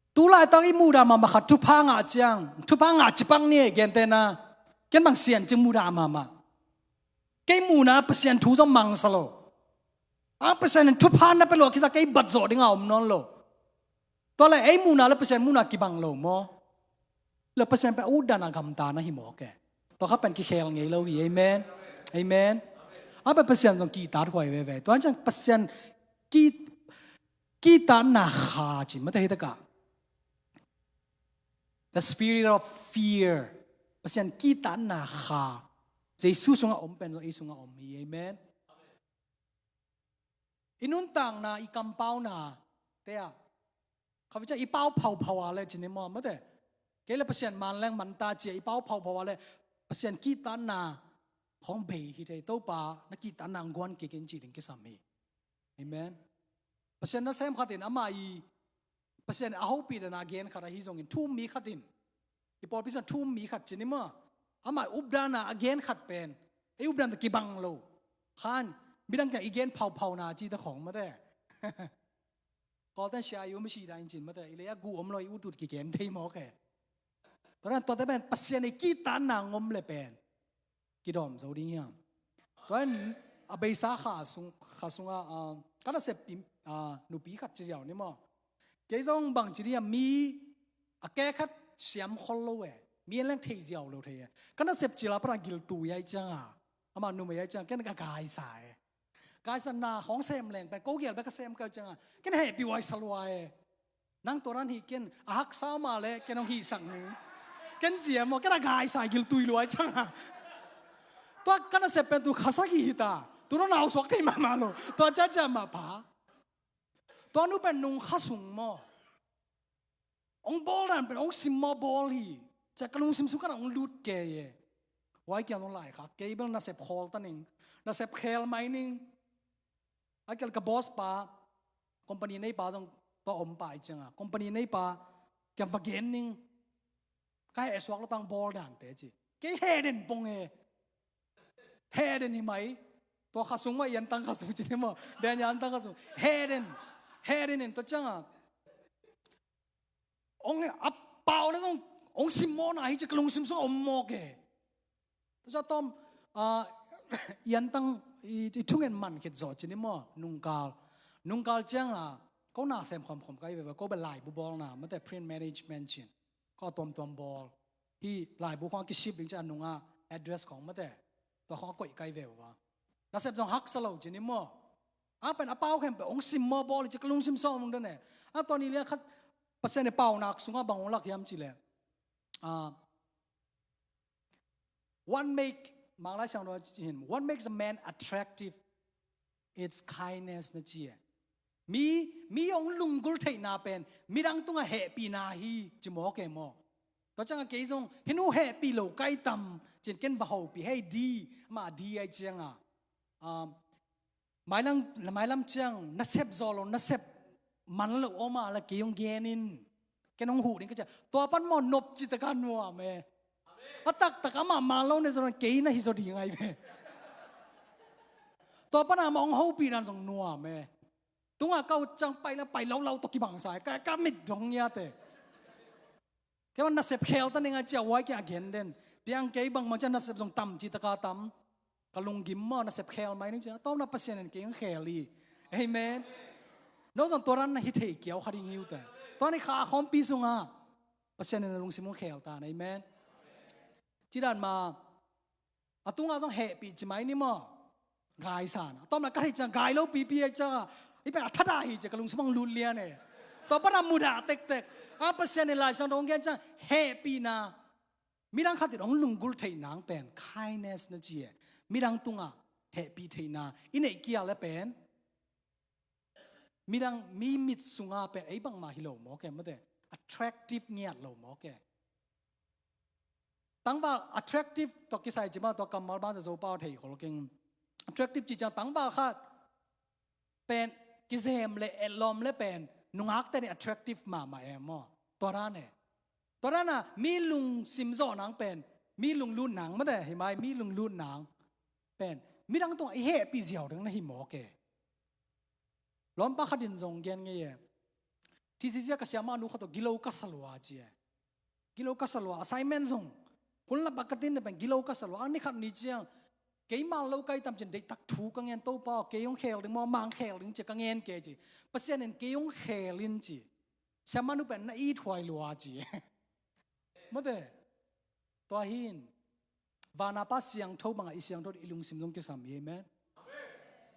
Tu laitak i muhdah mahmah khat thupha ngah ciang, thupha ngah cipak ni e gentehna, ken bang sian cing muhdah mahmah. Kei muhna Pasian thu zong mangsa lo. A Pasian in thupha na pia lua kisa kei bat zawh ding a om nawn lo. Tua le ei muhna le Pasian muhna kibang lo maw. Le Pasian pen a utdan a gamta na hi mawk e. Tua kha pen kikhel ngei lo hi, amen. Amen. A pen Pasian zong kihtakhuai veve. Tua ciang Pasian ki, kihtakna kha ci mate hi taka. The spirit of fear. Pasian kihtakna kha. Jesu sungah om pen zong ei sungah om hi, amen. I nuntakna, i kampauna te ah khat veve ciang i pau phauphau a le ci ni maw mate. Kei le Pasian man leng man ta ci a i pau phauphau a le Pasian kihtakna khong bei hi thei, Topa na kihtakna nguan kik in ci ding kisam hi. Amen. Pasian nasem khat in ama i Pasian a hopih dan a gen khat ahi zongin thu um mi khat in, i pawlpi sung thu um mi khat ci ni maw, ama updan a gen khat pen ei updan tawh kibang lo. Khan midang kiang i gen phauphauna ci ta khong mate. Kawlten sia i um i si dan in cin mate, i lei a gu om lo i ut ut kigen thei mawk e. Tua dan tuate pen Pasian i kihtakna ngom le pen kidawm zo ding hiam. Tua in a beisa kha sung, kha sunga, ah, ka nasep pi, ah, nupi khat ci ziau ni maw. Kei zong bang ci ding hiam, mi a ke khat siam khol lo e. Mi en leng thei ziau lo thei e. Ka nasep cil a pana giltu i ai cianga, ama numei ai cianga ken ka gaisa e. Gaisa na hong sem leng pen ko gel pen ka sem kau cianga ken hehpih uai sa lua e. Nang tua dan hih ken, a haksa mah leh ken hong hihsak ning. Ken ci e maw, ken a gaisa gil tui luai ciang a. Tua ka nasep pen tu kha sagih hi ta. Tu nong nau suak thei mahmah lo. Tua ciacia mah pha. Tua nu pen nung kha sung maw. Hong bawl dan pen hong simmawh bawl hi. Cia ka lungsim sung khat ah hong lut kei e. Huai kiang hong lai kha. Kei bel nasep khawl ta ning. Nasep khel mai ning. A kial ka boss pa, company neipa zong tua om pa i cianga. Company neipa, kiang va gen ning. Ka heh suak lo tang bawl dante ci. Kei heh den pong e. Heh den hi mai. Tua kha sung mah i antang kha sung ci ni maw. Den i antang kha sung. Heh den. Heh den in tua cianga. Ong a pau le zong ong simmawhna hi ci ka lungsim sung a om mawk e. Tua cia tawm, ah, i antang i, i thungen man khit zawh ci ni maw, nungkal. Nungkal cianga, ko na sem khawmkhawm kai veve, ko bel laibu bawlna, mate print management cin. Ko tuamtuam bawl. Hi laibu khawng kisip ding cia nunga address khawng mate. Tua khawng a koih kai veve. Nasep zong haksa lo ci ni maw. A pen a pau khempeuh ong simmawh bawl hi ci ka lungsim sung a om den e. A tua ni lia khat Pasian i paunak sunga bang ong lak hiam ci le. Ah, what make, Manglai Siangtho in, what makes a man attractive? It's kindness na ci e. Mi, mi hong lunggulh theihna pen midang tungah hehpihna hi ci mawk e maw. Tua ciangah kei zong hih nu hehpih lo kai tam cin ken va hopih hei di, amah di ai ciangah. Um, mailam, mailam ciang nasep zaw lo, nasep man lo om a la kei hong gen in. Ken hong huh ding ka cia. Tua pan maw nop ci taka nuam e. A taktak amah man lo ne zaw kei na hi zaw ding ai ve. Tua pan amah hong hopih dan zong nuam e. Tunga ka ut ciang pai la pai laulau tawh kibangsa e. Ka, ka mit dong ngiat e. Kei bang nasep khel ta ning a cia huai kia a gen den. Piang kei bangmah cia nasep zong tam ci taka tam. Ka lunggim maw nasep khel mai ning cia. Tawmna Pasian in kei hong khel hi. Amen. No zong tua dan na hi thei kiau kha ding hi uh te. Tua ni kha a khawmpi sunga Pasian in a lungsim hong khel ta. Amen. Ci dan ma a tunga zong hehpih ci mai ni maw. Gaisana. Tawmna ka thei ciang gai lo pipi a ciang a. I pen a thada hi cia ka lungsim hong lut lian e. Tua pana mudah tektek. A Pasian in Lai Siangtho hong gen ciang hehpihna. Midang khat in hong lunggulh theih nang pen kindness na ci e. Midang tungah hehpih theihna. I neih kia le pen. Midang mi mit sunga pen ei bangmah hi lo mawk e mate. Attractive ngiat lo mawk e. Tangval attractive tawh kisai ci ma tawh kammal banza Zopa thei khol keng. Attractive ci ciang tangval khat pen kizem le etlawm le pen nungakte ni attractive mahmah e maw. Tua dan e. Tua dan a mi lungsim zawh nang pen mi lunglut nang mate hi mai mi lunglut nang pen midang tungah i hehpih ziau ding na hi mawk e. Lawmpa khat in zong gen ngei e. Thesis a ka siamah nu khat tawh gilo ka sa lua ci e. Gilo ka sa lua assignment zong. Kun lapa ka tin pen gilo ka sa lua. Ang ni khat ni ciang. Kei mal lo kai tam cin deihtak thu ka ngen Topa aw kei hong khel ding maw mang khel ding ci ka ngen kei ci. Pasian in kei hong khel in ci. Siamah nu pen na it huai lua ci. Mate. Tua hin. Vana pa siangtho bangah i siangtho i lungsim zong kisam hi. Amen.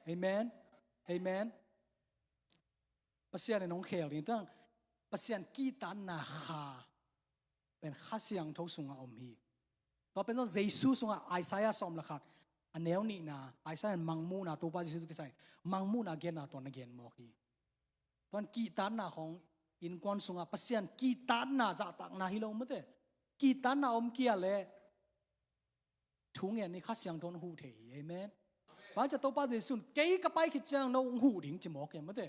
Amen. Amen. Pasian in hong khel ding tang Pasian kihtanna kha pen kha siangtho sungah om hi. Tua pen zong Jesu sungah Isaiah sawm le khat a neu nihna Isaiah in mangmuhna Topa Jesu tu kisai mangmuhna genna tua na gen mawk hi. Tuan kihtanna khong innkuan sungah Pasian kihtanna zahtakna hi lo mate. Kihtanna om kia le thu ngen ni kha siangtho hong huh thei hi. Amen. Bang cia Topa Jesu in kei ka pai khit ciang no hong huh ding ci mawk e mate.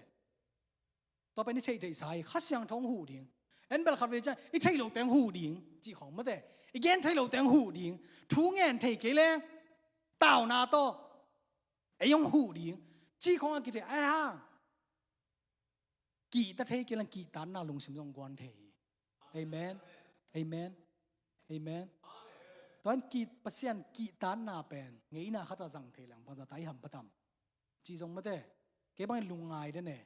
Tua pen i theih theihsa hi kha siangtho hong huh ding. En bel khat vei ciang i theih lo teng huh ding ci khong mate. I gen theih lo teng huh ding. Thu ngen thei kei le tauna tawh ei hong huh ding ci khong a kithei ai hang. Kihta thei kei lang kihtanna lungsim zong guan thei hi. Amen. Amen. Amen. Tuan kih Pasian kihtanna pen ngeina khat a zang thei lang bangzah ta i hampha tam. Ci zong mate. Kei bangin lungngai den e.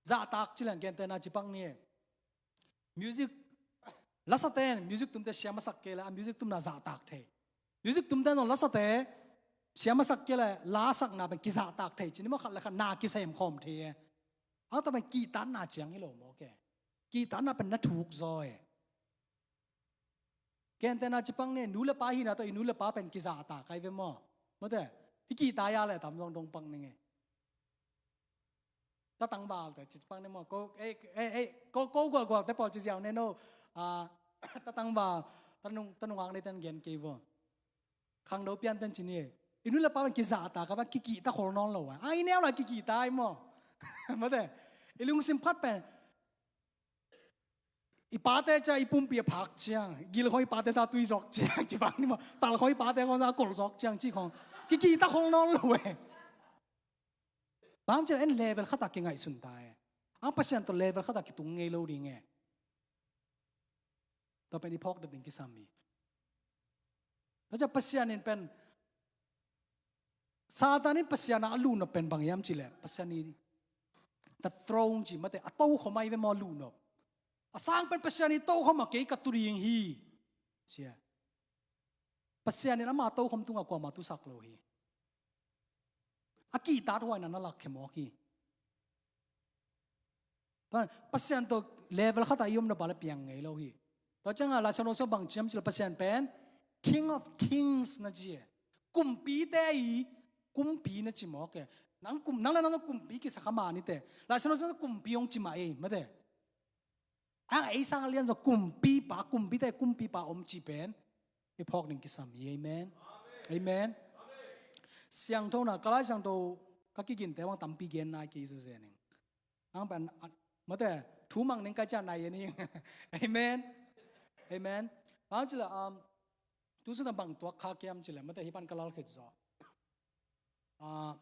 Zahtak ci lang gentehna ci pak ni e. Music lasa ten music tumte siam a sak kei la a music tumna zahtak thei. Music tumte zong lasate siam a sak kei la la sakna pen kizahtak thei ci ni maw khat le khat na kisem khawm thei e. Ang ta pen kihtanna ciang hi lo mawk e. Kihtakna pen na thuk zaw e. Gentehna ci pak ni, nu le pa hihna tawh i nu le pa pen kizahtak ahi ve maw? Mate, i kihta ia le tam zong dong pak ning e. Tatangval te ci pak ni maw? Ko, ei, ei, ei, ko, ko gualgual te pawl ci ziau ne no. Ah, tatangval, tanung, tanung ak ni ten gen kei vaw. Khangno pian ten ci ni e. I nu le pa pen kizahtak a, kikihta khol nawn lo a. Ah, i neu la kikihta ai maw? Mate, i lungsim phat pen i pate ca i pumpi a phak ciang, gil khong i pate sa tui zawk ciang, ci bang ni maw, tal khong i pate khong sa kol zawk ciang, ci khong kikihta khol nawn lo e. Bang ci en level khat a kingaihsun ta e. Ang Pasian tawh level khat a kitung ngei lo ding e. Tua pen i phawk dat ding kisam hi. Tua ciang Pasian in pen, Satan in Pasian a a luhnop pen bang hiam cih leh, Pasian i the throne ci mate, a tokhom ahi ve maw luhnop. A sang pen Pasian i tokhom a kei ka tu ding hi. Cia. Pasian in ama tokhom tungah kuamah tusak lo hi. A kihtakhuaina na lakkhia mawk hi. Tua Pasian tawh level khat a i om nop a le piang ngei lo hi. Tua ciangah Lai Siangtho sung bang ci hiam cih leh Pasian pen King of Kings na ci e. Kumpite i kumpi na ci mawk e. Nang kum, nang le nang kumpi kisa kha mah ni te. Lai Siangtho sung kumpi hong ci mah e, mate. Ang ei sang a lian zaw kumpipa, kumpite kumpipa om cih pen i phawk ding kisam hi. Amen. Amen. Siangthona, ka Lai Siangtho ka kiginte bang tampi gen nai kei zezen ing. Ang pen, a, mate, thu mang ning kai cian nai e ni. Amen. Amen. Bang ci leh, um, tu sung na bang tuak kha kiam ci leh, mate, hi pan ka lal khit zaw. Ah,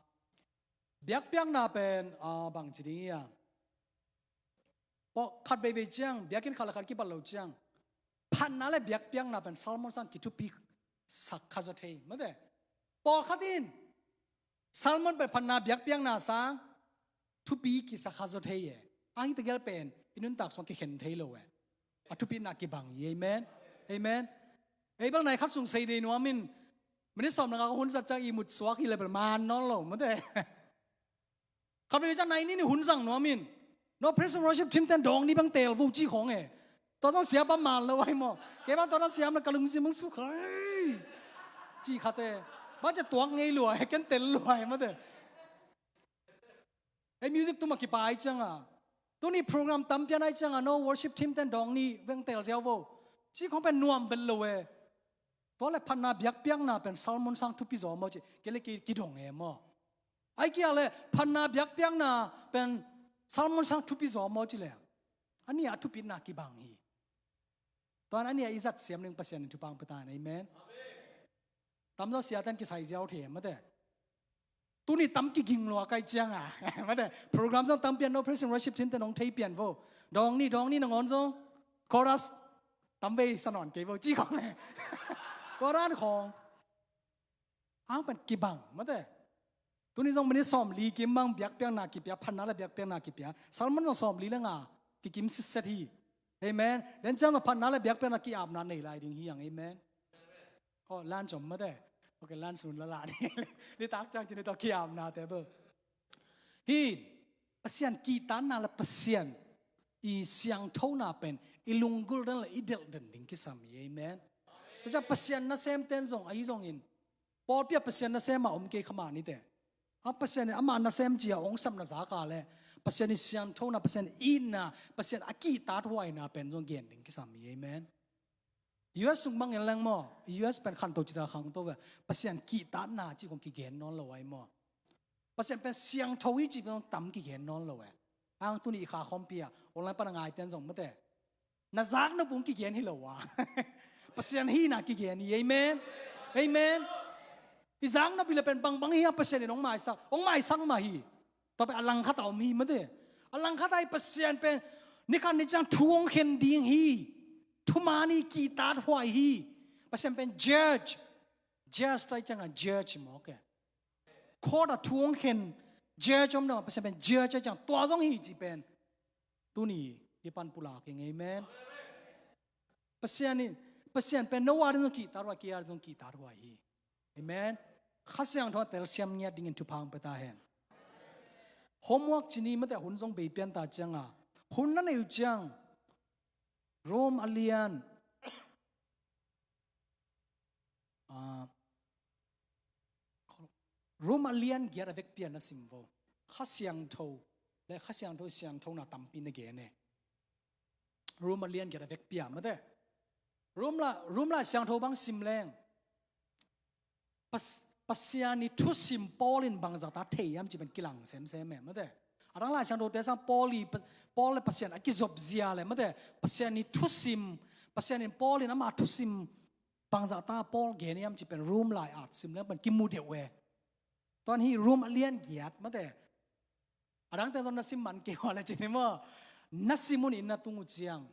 biakpiakna pen, ah, bang ci ding ia. Pawl khat veivei ciang, biakinn khat le khat kibat lo ciang, phatna le biakpiakna pen Solomon sang kithupi sak kha zaw thei, mate. Pawlkhat in Solomon pen phatna biakpiakna sang thupi kisa kha zaw thei e. Ang hi tegel pen i nuntak sung kikhen thei lo e. A thupitna kibang hi. Amen. Amen. Ei bel nai khat sung sei dei nuam in, minute sawm le nga ka hun zat ciang i mut suak hi le bel man nawn lo, mate. Khat vei ciang nai nih ni hun zang nuam in, no, praise and worship team ten dawng ni bang teel vo ci khong e. Tua tawh siapa man lo ai maw. Kei bang tua tawh siam na ka lungsim bang suk hai, ci khat e. Bang cia tuak ngei lua e, ken tel lua e, mate. Ei music tum a kipai cianga, tuni program tam pian ai cianga, no, worship team ten dawng ni bang teel ziau vo, ci khong pen nuam vet lo e. Tua le phatna biakpiakna pen Solomon sang thupi zaw maw ci, kei le kei kidong e maw. Ai kia le phatna biakpiakna pen Solomon sang thupi zaw maw ci le, a nih a thupitna kibang hi. Tua a nih a i zat siam ding Pasian in thupha hong pia ta hen. Amen. Tamzaw siate in kisai ziau thei, mate. Tuni tam kiging lua kai cianga, mate, program zong tam pian, no, praise and worship team ten hong thei pian vo. Dawng ni, dawng ni nangawn zong chorus tam vei sa nawn kei vo ci khong e. Tua dan khong ang pen kibang, mate. Tuni zong minute sawmli kim bang biakpiakna kipia, phatna le biakpiakna kipia. Solomon zong sawmli le nga kikim sitset hi. Amen. Den ciang zong phatna le biakpiakna ki-apna nei lai ding hi ang. Amen. Oh, lunch om, mate. Ok, lunch hun la la ni. Nitak ciang ci ni tawh ki-apnate bel. Hi, Pasian kihtakna le Pasian i siangthona pen i lunggulh den le i delh den ding kisam hi. Amen. Tua ciang Pasian nasemte in zong ahi zongin, pawlpi ah Pasian nasem a om kei kha mah ni te. A Pasian in ama nasem ci a hong sapna zak a le Pasian i siangthona, Pasian i itna, Pasian a kihtakhuaina pen zong gen ding kisam hi. Amen. U S sung bangin leng maw, U S pen khanto cita khangto ve. Pasian kihtakna ci kong kigen nawn lo ai maw. Pasian pen siangtho hi ci pen tam kigen nawn lo e. Ang tuni i kha khawmpi a online pan a ngaite in zong, mate, na zakna pung kigen hi lo a, Pasian hihna kigen hi. Amen. Amen. I zakna pi le pen bangbang hi a Pasian in hong maisak, hong maisak mah hi. Tua pen a langkhat a om hi, mate. A langkhat a hi Pasian pen nikhat ni ciang thu hong khen ding hi. Thuman hi, kihtakhuai hi. Pasian pen judge. Judge tai cianga judge mawk e. Court a thu hong khen judge om dong a Pasian pen judge tai ciang tua zong hi ci pen tuni i pan pulak ing. Amen. Pasian in, Pasian pen no a ding zong kihtakhuai, kei a ding zong kihtakhuai hi. Amen. Kha Siangtho a telsiam ngiat dingin thupha hong pia ta hen. Homework ci ni, mate, hun zong bei pian ta cianga, hun na nei uh ciang Rom a lian, ah, Rom a lian giat a vekpi-a na sim vo. Kha Siangtho le Kha Siangtho siangthona tampi na gen e. Rom a lian giat a vekpi-a mate. Rom la, Rom Lai Siangtho bang sim leng, Pas-, Pasian i thusim Paul in bangzah ta thei hiam cih pen kilang semsem e mate. A dang Lai Siangthote sang Paul i, Paul le Pasian a kizop zia le mate, Pasian i thusim, Pasian in Paul in ama thusim bangzah ta Paul gen hiam cih pen Rom Lai at sim leng pen kimu deuh e. Tua hi Rom a lian giat mate. A dangte zong na sim man kei uh a le ci ni maw. Na sim un, in na tung uh ciang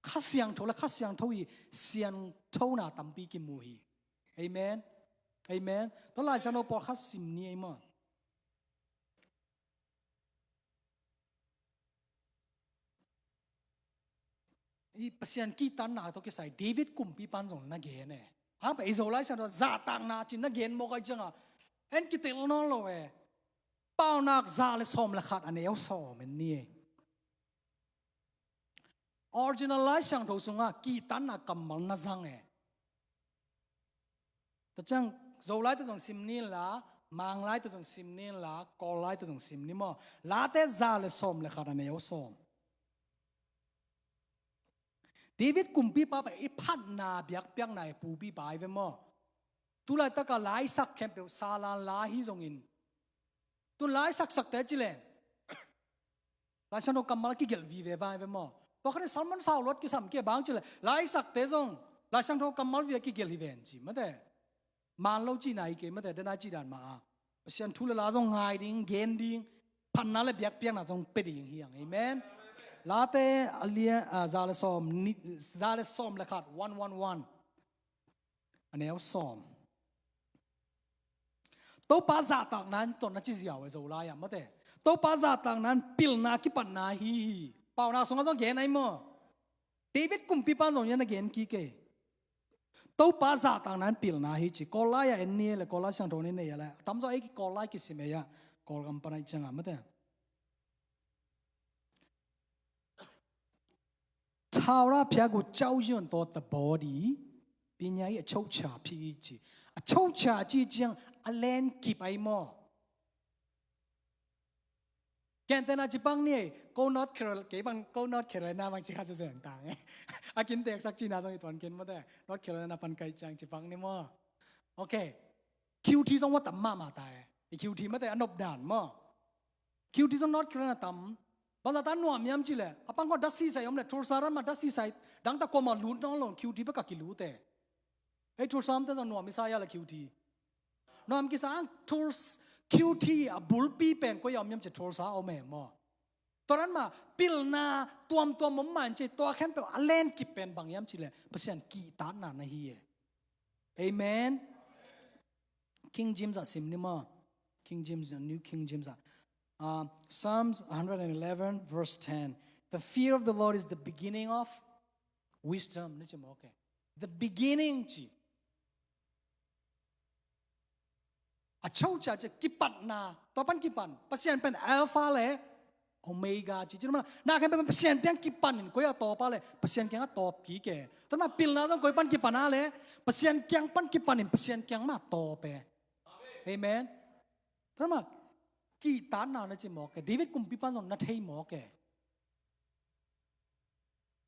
Kha Siangtho le Kha Siangtho i siangthona tampi kimu hi. Amen. Amen. Tua Lai Siangtho pawlkhat sim ni ei maw. I Pasian kihtakna tawh kisai David kumpipa'n zong na gen e. Hang pen i Zolai Siangtho zahtakna cih na gen mawk ahih ciangin en kitel nawn lo e. Paunak za le sawm le khat a neu sawm en ni e. Original Lai Siangtho sungah kihtakna kammal na zang e. Tua ciang Zolai tawh zong sim ni inla, Manglai tawh zong sim ni inla, Kawllai tawh zong sim ni maw. Late za le sawm le khat a neu sawm. David kumpipa pen i phatna biakpiakna i pupipa hi ve maw. Tulaitakah laisak khempeuh salan la hi zongin, tun laisaksakte ci leng Lai Siangtho kammal a kigelh vive vai ve maw. Tua khan i sermon sau luat kisam kei bang ci leng laisakte zong Lai Siangtho kammal vive a kigelh hi ven ci mate. Man lo cihna hi kei mate, dena cih dan mah a Pasian thu le la zong ngai ding, gen ding, phatna le biakpiakna zong pia ding hi hang. Amen. Late a lia, a, za le sawm ni, za le sawm le khat, one one one. A neu sawm. Topa zahtakna in tawh na ci ziau e Zolai ah mate. Topa zahtakna in pilna kipatna hi hi. Paunak sungah zong gen ahi maw. David kumpipa'n zong ia na gen kik e. Topa zahtakna in pilna hi ci. Kawllai ah en ni e le, Kawllai Siangtho ni nei a le. Tamzaw ei Kawllai kisim ei ah. Kawlgam pan ahih ciangin mate. Thau ra phiak uh cau zion tawh ta baw di. Pinya i a chau cha phi i ci. A chau cha ci ciang a len kip ai maw. Kentena ci pang ni ei, ko North Carolina, kei pang ko North Carolina bang ci kha sesen tang. A kin teksak cina zong i tuan ken mate. North Carolina pan kai ciang ci pang ni maw. Okay. Q T zong wa tam mahmah ta e. I Q T mate a nop dan maw. Q T zong North Carolina tam. Bangzah ta nuam hiam ci le. A pang khaw dasi sai om le Tulsa ram mah dasi sai. Dang ta kuamah lut nawn lo Q T bek a kilut e. Ei Tulsa omte zong nuam i sa ia le Q T. Nuam kisa ang Tulsa Q T a bulpi pen koi a om hiam ci Tulsa om e maw. Tua dan mah pilna tuamtuam om mah in ci tua khempeuh a len kip pen bang hiam ci le Pasian kihtakna na hi e. Amen. King James ah sim ni maw. King James, New King James ah. Uh, Psalms one hundred eleven verse ten. The fear of the Lord is the beginning of wisdom. Ni ci maw, okay. The beginning ci. A chau cha ci kipatna. Tua pan kipan. Pasian pen Alpha le Omega ci, ci na khempeuh Pasian piang kipan in koi a tawp a le Pasian kiang a tawp kik e. Tua na pilna zong koi pan kipan a le Pasian kiang pan kipan in Pasian kiang mah tawp e. Amen. Tua na kihtakna na ci mawk e. David kumpipa zong na thei mawk e.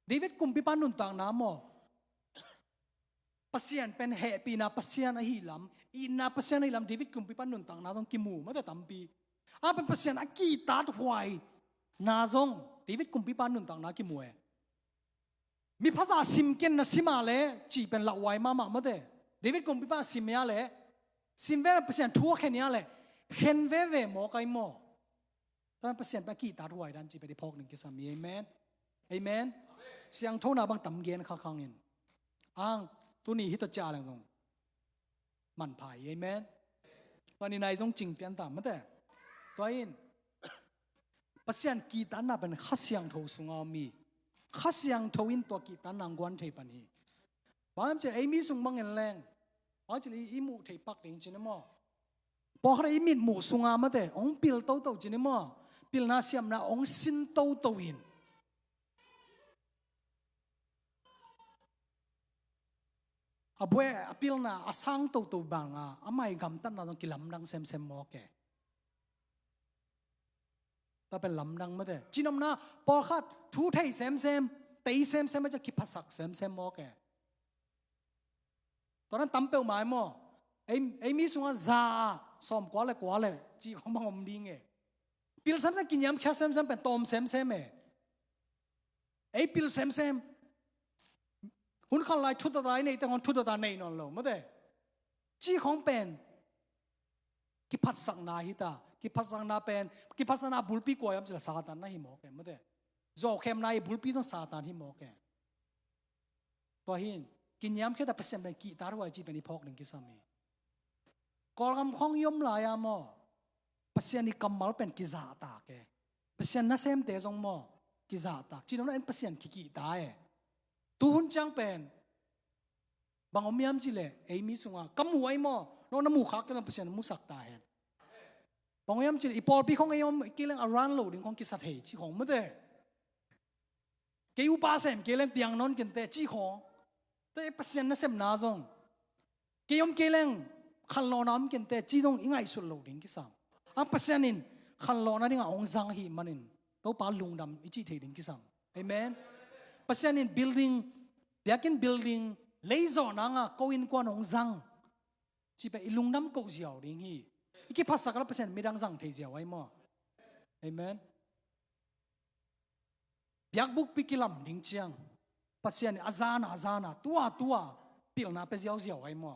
David kumpipa nuntakna maw. Pasian pen hehpihna Pasian ahi lam, itna Pasian ahi lam, David kumpipa nuntakna zong kimu mate tampi. A pen Pasian a kihtakhuaina zong David kumpipa nuntakna kimu e. Mi phaza sim ken na sim a le cih pen lauhuai mahmah mate. David kumpipa sim ia le, sim ve Pasian thu a khen ia le, khen veve mawk ai maw. Tua Pasian pa kihtakhuai dan ci pia di phawk ning kisam hi. Amen. Amen. Siangthona bang tam gen kha khang in. Ang tuni hi ta cia leng zong manpha hi. Amen. Tua ni nai zong cing pian ta mate. Tua in Pasian kihtakna pen Kha Siangtho sunga om hi. Kha Siangtho in tua kihtakna guan thei pan hi. Bang ci ei mi sung bang en leng. Bang ci i muh thei pak ding ci ni maw. Pawlkhat i mitmuh sunga mate, hong pil toto ci ni maw. Pilna siamna hong sin toto in. a buai a pilna a sang toto banga amah i gamtatna zong kilamdang semsem mawk e. Tua pen lamdang mate. Cihnopna pawlkhat thu thei semsem, tei semsem a ciah kiphasak semsem mawk e. Tua nan tam peuhmah e maw. Ei, ei mi sungah za ah sawm kua le kua le cih khong bang om ding e. Pil semsem, kiniamkhiat semsem pen tawm semsem e. Ei pil semsem. Hun khat lai thutata i neih teng hong thutata nei nawn lo mate. Cih khong pen kiphatsakna hi ta. Kiphatsakna pen, kiphatsakna bulpi kua hiam cih leh Satan na hi mawk e mate. Zuaukhemna i bulpi zong Satan hi mawk e. Tua hi in, kiniamkhiat a Pasian pen kihtak huai cih pen i phawk ding kisam hi. Kawlgam khong i om lai-a maw, Pasian i kammal pen kizahtak e. Pasian nasemte zong maw, kizahtak. Cihnopna in Pasian kikihta e. Tuhun ciang pen bang om hiam cih leh, ei mi sungah ka muh ahi maw, no na muh khak kei leng Pasian musak ta hen. Bang om hiam cih leh i pawlpi khong ei om kei leng a ran lo ding khong kisa thei cih khong mate. Kei upa sem kei leng piang nawn kei inteh cih khong. Tua Pasian nasepna zong, kei om kei leng khanlawhna om kei inteh cih zong i ngaihsut loh ding kisam. A Pasian in khanlawhna dingah hong zang ahih manin Topa lungdam i cih thei ding kisam. Amen. Pasian in building, biakinn building leizawh nanga ko innkuan hong zang cih pen i lungdam koh ziau ding hi. I kiphatsak leh Pasian midang zang thei ziau ahi maw. Amen. Biakbukpi kilam ding ciang Pasian in a zana a zana, tua tua pilna pia ziauziau ahi maw.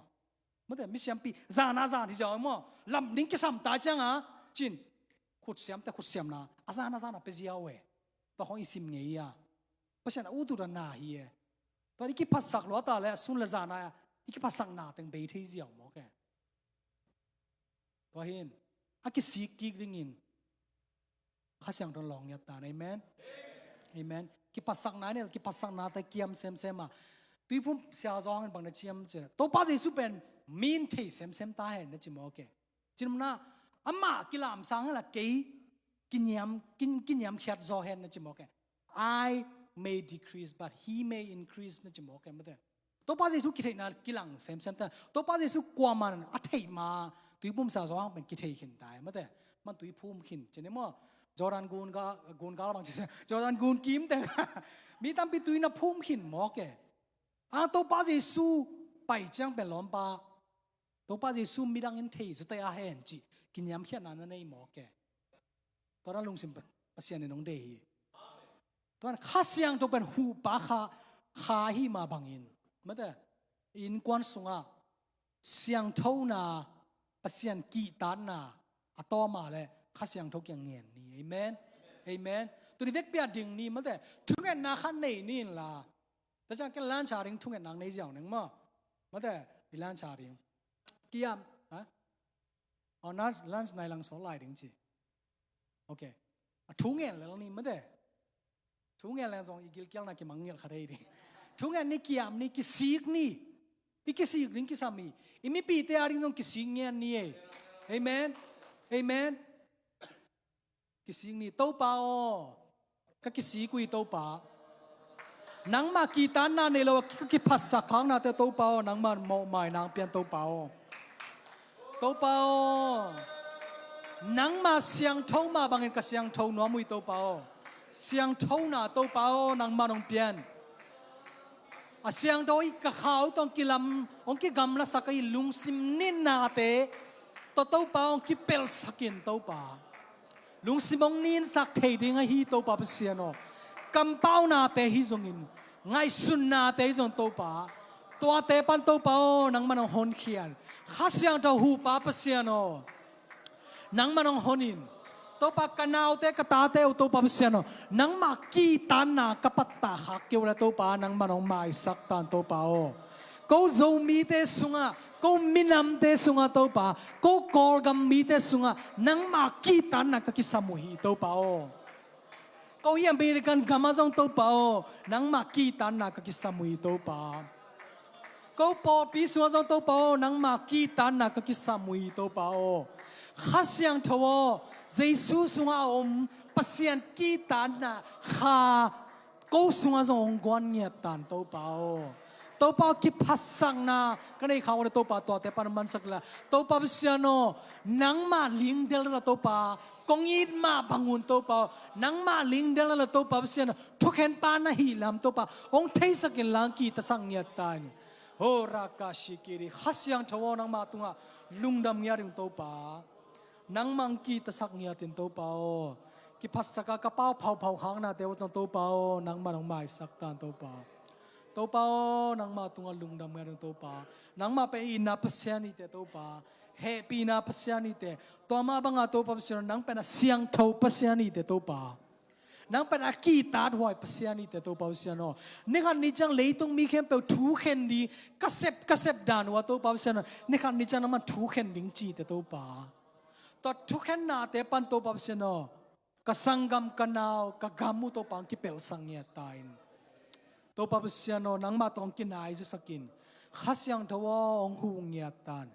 Mate, misiampi zana zan hi ziau ahi maw. Lam ding kisam ta cianga cin, khutsiamte khutsiamna a zana zana pia ziau e. Tua khong i sim ngei a, Pasian a utut a na hi e. Tua i kiphatsak lua ta leh a sun le zana i kiphatsakna teng bei thei ziau mawk e. Tua hi in a kisik kik dingin Kha Siangtho in lawng ngiat ta hen. Amen. Amen. Kiphatsakna ni, kiphatsaknate kiam semsem a, Tuiphum Sia Zo Hang in bang na ci hiam cih leh, Topa Jesu pen min thei semsem ta hen na ci mawk e. Cihnopna, amah kilamsang hen la kei kiniam, kin-, kiniamkhiat zaw hen na ci mawk e. I may decrease, but he may increase na ci mawk e mate. Topa Jesu kitheihna kilang semsem ta. Topa Jesu kuaman a theih ma Tuiphum Sia Zo Hang pen kithei khin ta e mate. Man Tuiphum khin ci ni maw. Jordan gun ga, gun gal bang ci se, Jordan gun kim teng mi tampi tui na phum khin mawk e. A Topa Jesu pai ciang pen lawmpa, Topa Jesu midang in thei zaw ta hen cih kiniamkhiatna na nei mawk e. Tua dan lungsim Pa-, Pasian in hong deih hi. Tua dan Kha Siangtho pen huhpa kha, kha ahih mah bangin mate, innkuan sungah siangthona, Pasian kihtakna a tawm a leh Kha Siangtho kiang ngen ni. Amen. Amen. Tuni vekpi a ding ni mate, thungetna khat nei ni inla. Tua ciang ken lunch a ding thungetna nei ziau ning maw. Mate, i lunch a ding. Kiam, ha? Oh, lunch, lunch nai lang sawl lai ding ci. Ok. A thungen lel ni mate. Thungen leng zong i gilkialna kimangngilh kha thei ding. Thungen ni, kiam ni, kisik ni. I kisik ding kisam hi. I mipite a ding zong kisik ngiat ni e. Amen. Amen. Kisik ni, Topa aw, ka kisik uh hi Topa. Nangmah kihtakna nei lo a ka kiphatsak khaknate Topa aw, nangmah mawhmai nang pian Topa aw. Topa aw, nangmah siangtho mah bangin ka siangtho nuam uh hi Topa aw. Siangthona Topa aw, nangmah nong pian. A siangtho i ka khau tawh hong kilam, hong kigamlasak a i lungsim ninnate tawh Topa hong kipelhsak in Topa. Lungsim hong ninsak thei ding ahi Topa Pasian aw. Kampaunate hi zongin, ngaihsutnate hi zong Topa. Tuate pan Topa aw, nangman hong honkhia in. Kha Siangtho huhpa Pasian aw. Nangman hong hon in. Topa ka naute ka tate uh Topa Pasian aw. Nangmah kihtakna ka pattah khak kei uh leh Topa nangman hong maisak ta in Topa aw. Ko Zomite sungah, ko minamte sungah Topa, ko Kawlgam mite sungah nangmah kihtakna ka kisam uh hi Topa aw. Ko hih American gamah zong Topa aw, nangmah kihtakna ka kisam uh hi Topa. Ko pawlpi sungah zong Topa aw, nangmah kihtakna ka kisam uh hi Topa aw. Kha Siangtho aw, Jesu sungah a om Pasian kihtakna Kha ko sungah zong hong guan ngiat ta in Topa aw. Topa aw, kiphatsakna ka nei khak uh leh Topa, tuate pan hong mansak inla. Topa Pasian aw, nangmah lingdel inla Topa, kong it mah bangun Topa aw, nangmah lingdel inla Topa Pasian aw, thukhenpa na hih lam Topa hong theisak inla, hong kihtaksak ngiat ta in. Ho raka shikiri, Kha Siangtho aw, nangmah tungah lungdam ngiat ing Topa. Nangmah hong kihtaksak ngiat in Topa aw. Kiphatsak a ka pau phauphau khaknate uh zong Topa aw, nangmah hong maisak ta in Topa. Topa aw, nangmah tungah lungdam ngiat ing Topa. Nangmah pen itna Pasian hi teh Topa. Hehpihna Pasian hi teh. Tua mah banga Topa Pasian aw, nang pen a siangtho Pasian hi teh Topa. Nang pen a kihtakhuai Pasian hi teh Topa Pasian aw. Ni khat ni ciang leitung mi khempeuh thukhen ding, ka sep, ka sep dan uh ah Topa Pasian aw, ni khat ni ciang nangmah thukhen ding ci teh Topa. Tua thukhennate pan Topa Pasian aw, ka sanggam, ka nau, ka gam uh Topa hong kipelsak ngiat ta in. Topa Pasian aw, nangmah tawh hong kinai zusak in. Kha Siangtho aw, hong huh ngiat ta in.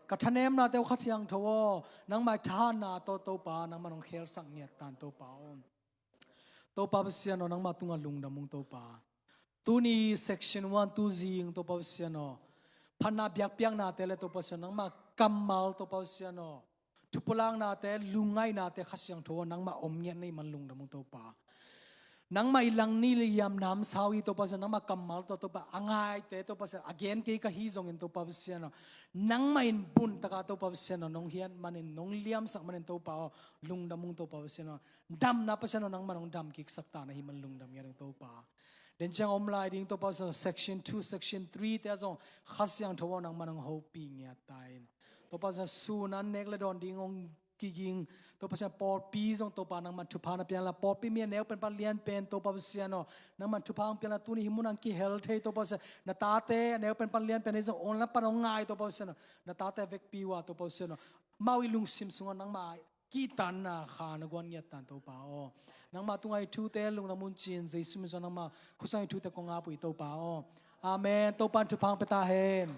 Ka thanemnate uh Kha Siangtho aw, nangmah i thahatna tawh Topa, nangmah hong khelsak ngiat ta in Topa aw. Topa Pasian aw, nangmah tungah lungdam ung Topa. Tuni section one, tu zing Topa Pasian aw, phatna biakpiaknate leh Topa Pasian aw, nangmah kammal Topa Pasian aw, thupulaknate, lungngaihnate Kha Siangtho aw, nangmah om ngiat na hih man lungdam ung Topa. Nangmah i langnih liam namsau hi Topa Pasian aw, nangmah kammal tawh Topa a ngaite Topa Pasian aw, a gen kei ka hi zongin Topa Pasian aw, nangmah in buntak a Topa Pasian aw, nong hiat manin, nong liamsak manin Topa aw, lungdam ung Topa Pasian aw. Damna Pasian aw, nangmah nong damkiksak ta na hih man lungdam ngiat ung Topa. Den ciang om lai ding Topa Pasian aw, section two, section three te ah zong Kha Siangtho aw, nangmah nong hopih ngiat ta in. Topa Pasian aw, sun an nek leh dawn ding hong kiging Topa Pasian aw, pawlpi zong Topa nangmah thupha na pia inla, pawlpi mi a neu pen pan lian pen Topa Pasian aw, nangmah thupha hong pia inla, tuni hih munah hong kihel thei Topa Pasian aw, na tate a neu pen pan lian pen ahi zong online pan hong ngai Topa Pasian aw, na tate a vekpi uh ah Topa Pasian aw, amau i lungsim sungah nangmah kihtakna kha na guan ngiat ta in Topa aw. Nangmah tungah hih thute lungdam un ci-in Jesu min suang nangmah khutsiang hih thute kong ap uh hi Topa aw. Amen. Topa in thupha hong pia ta hen.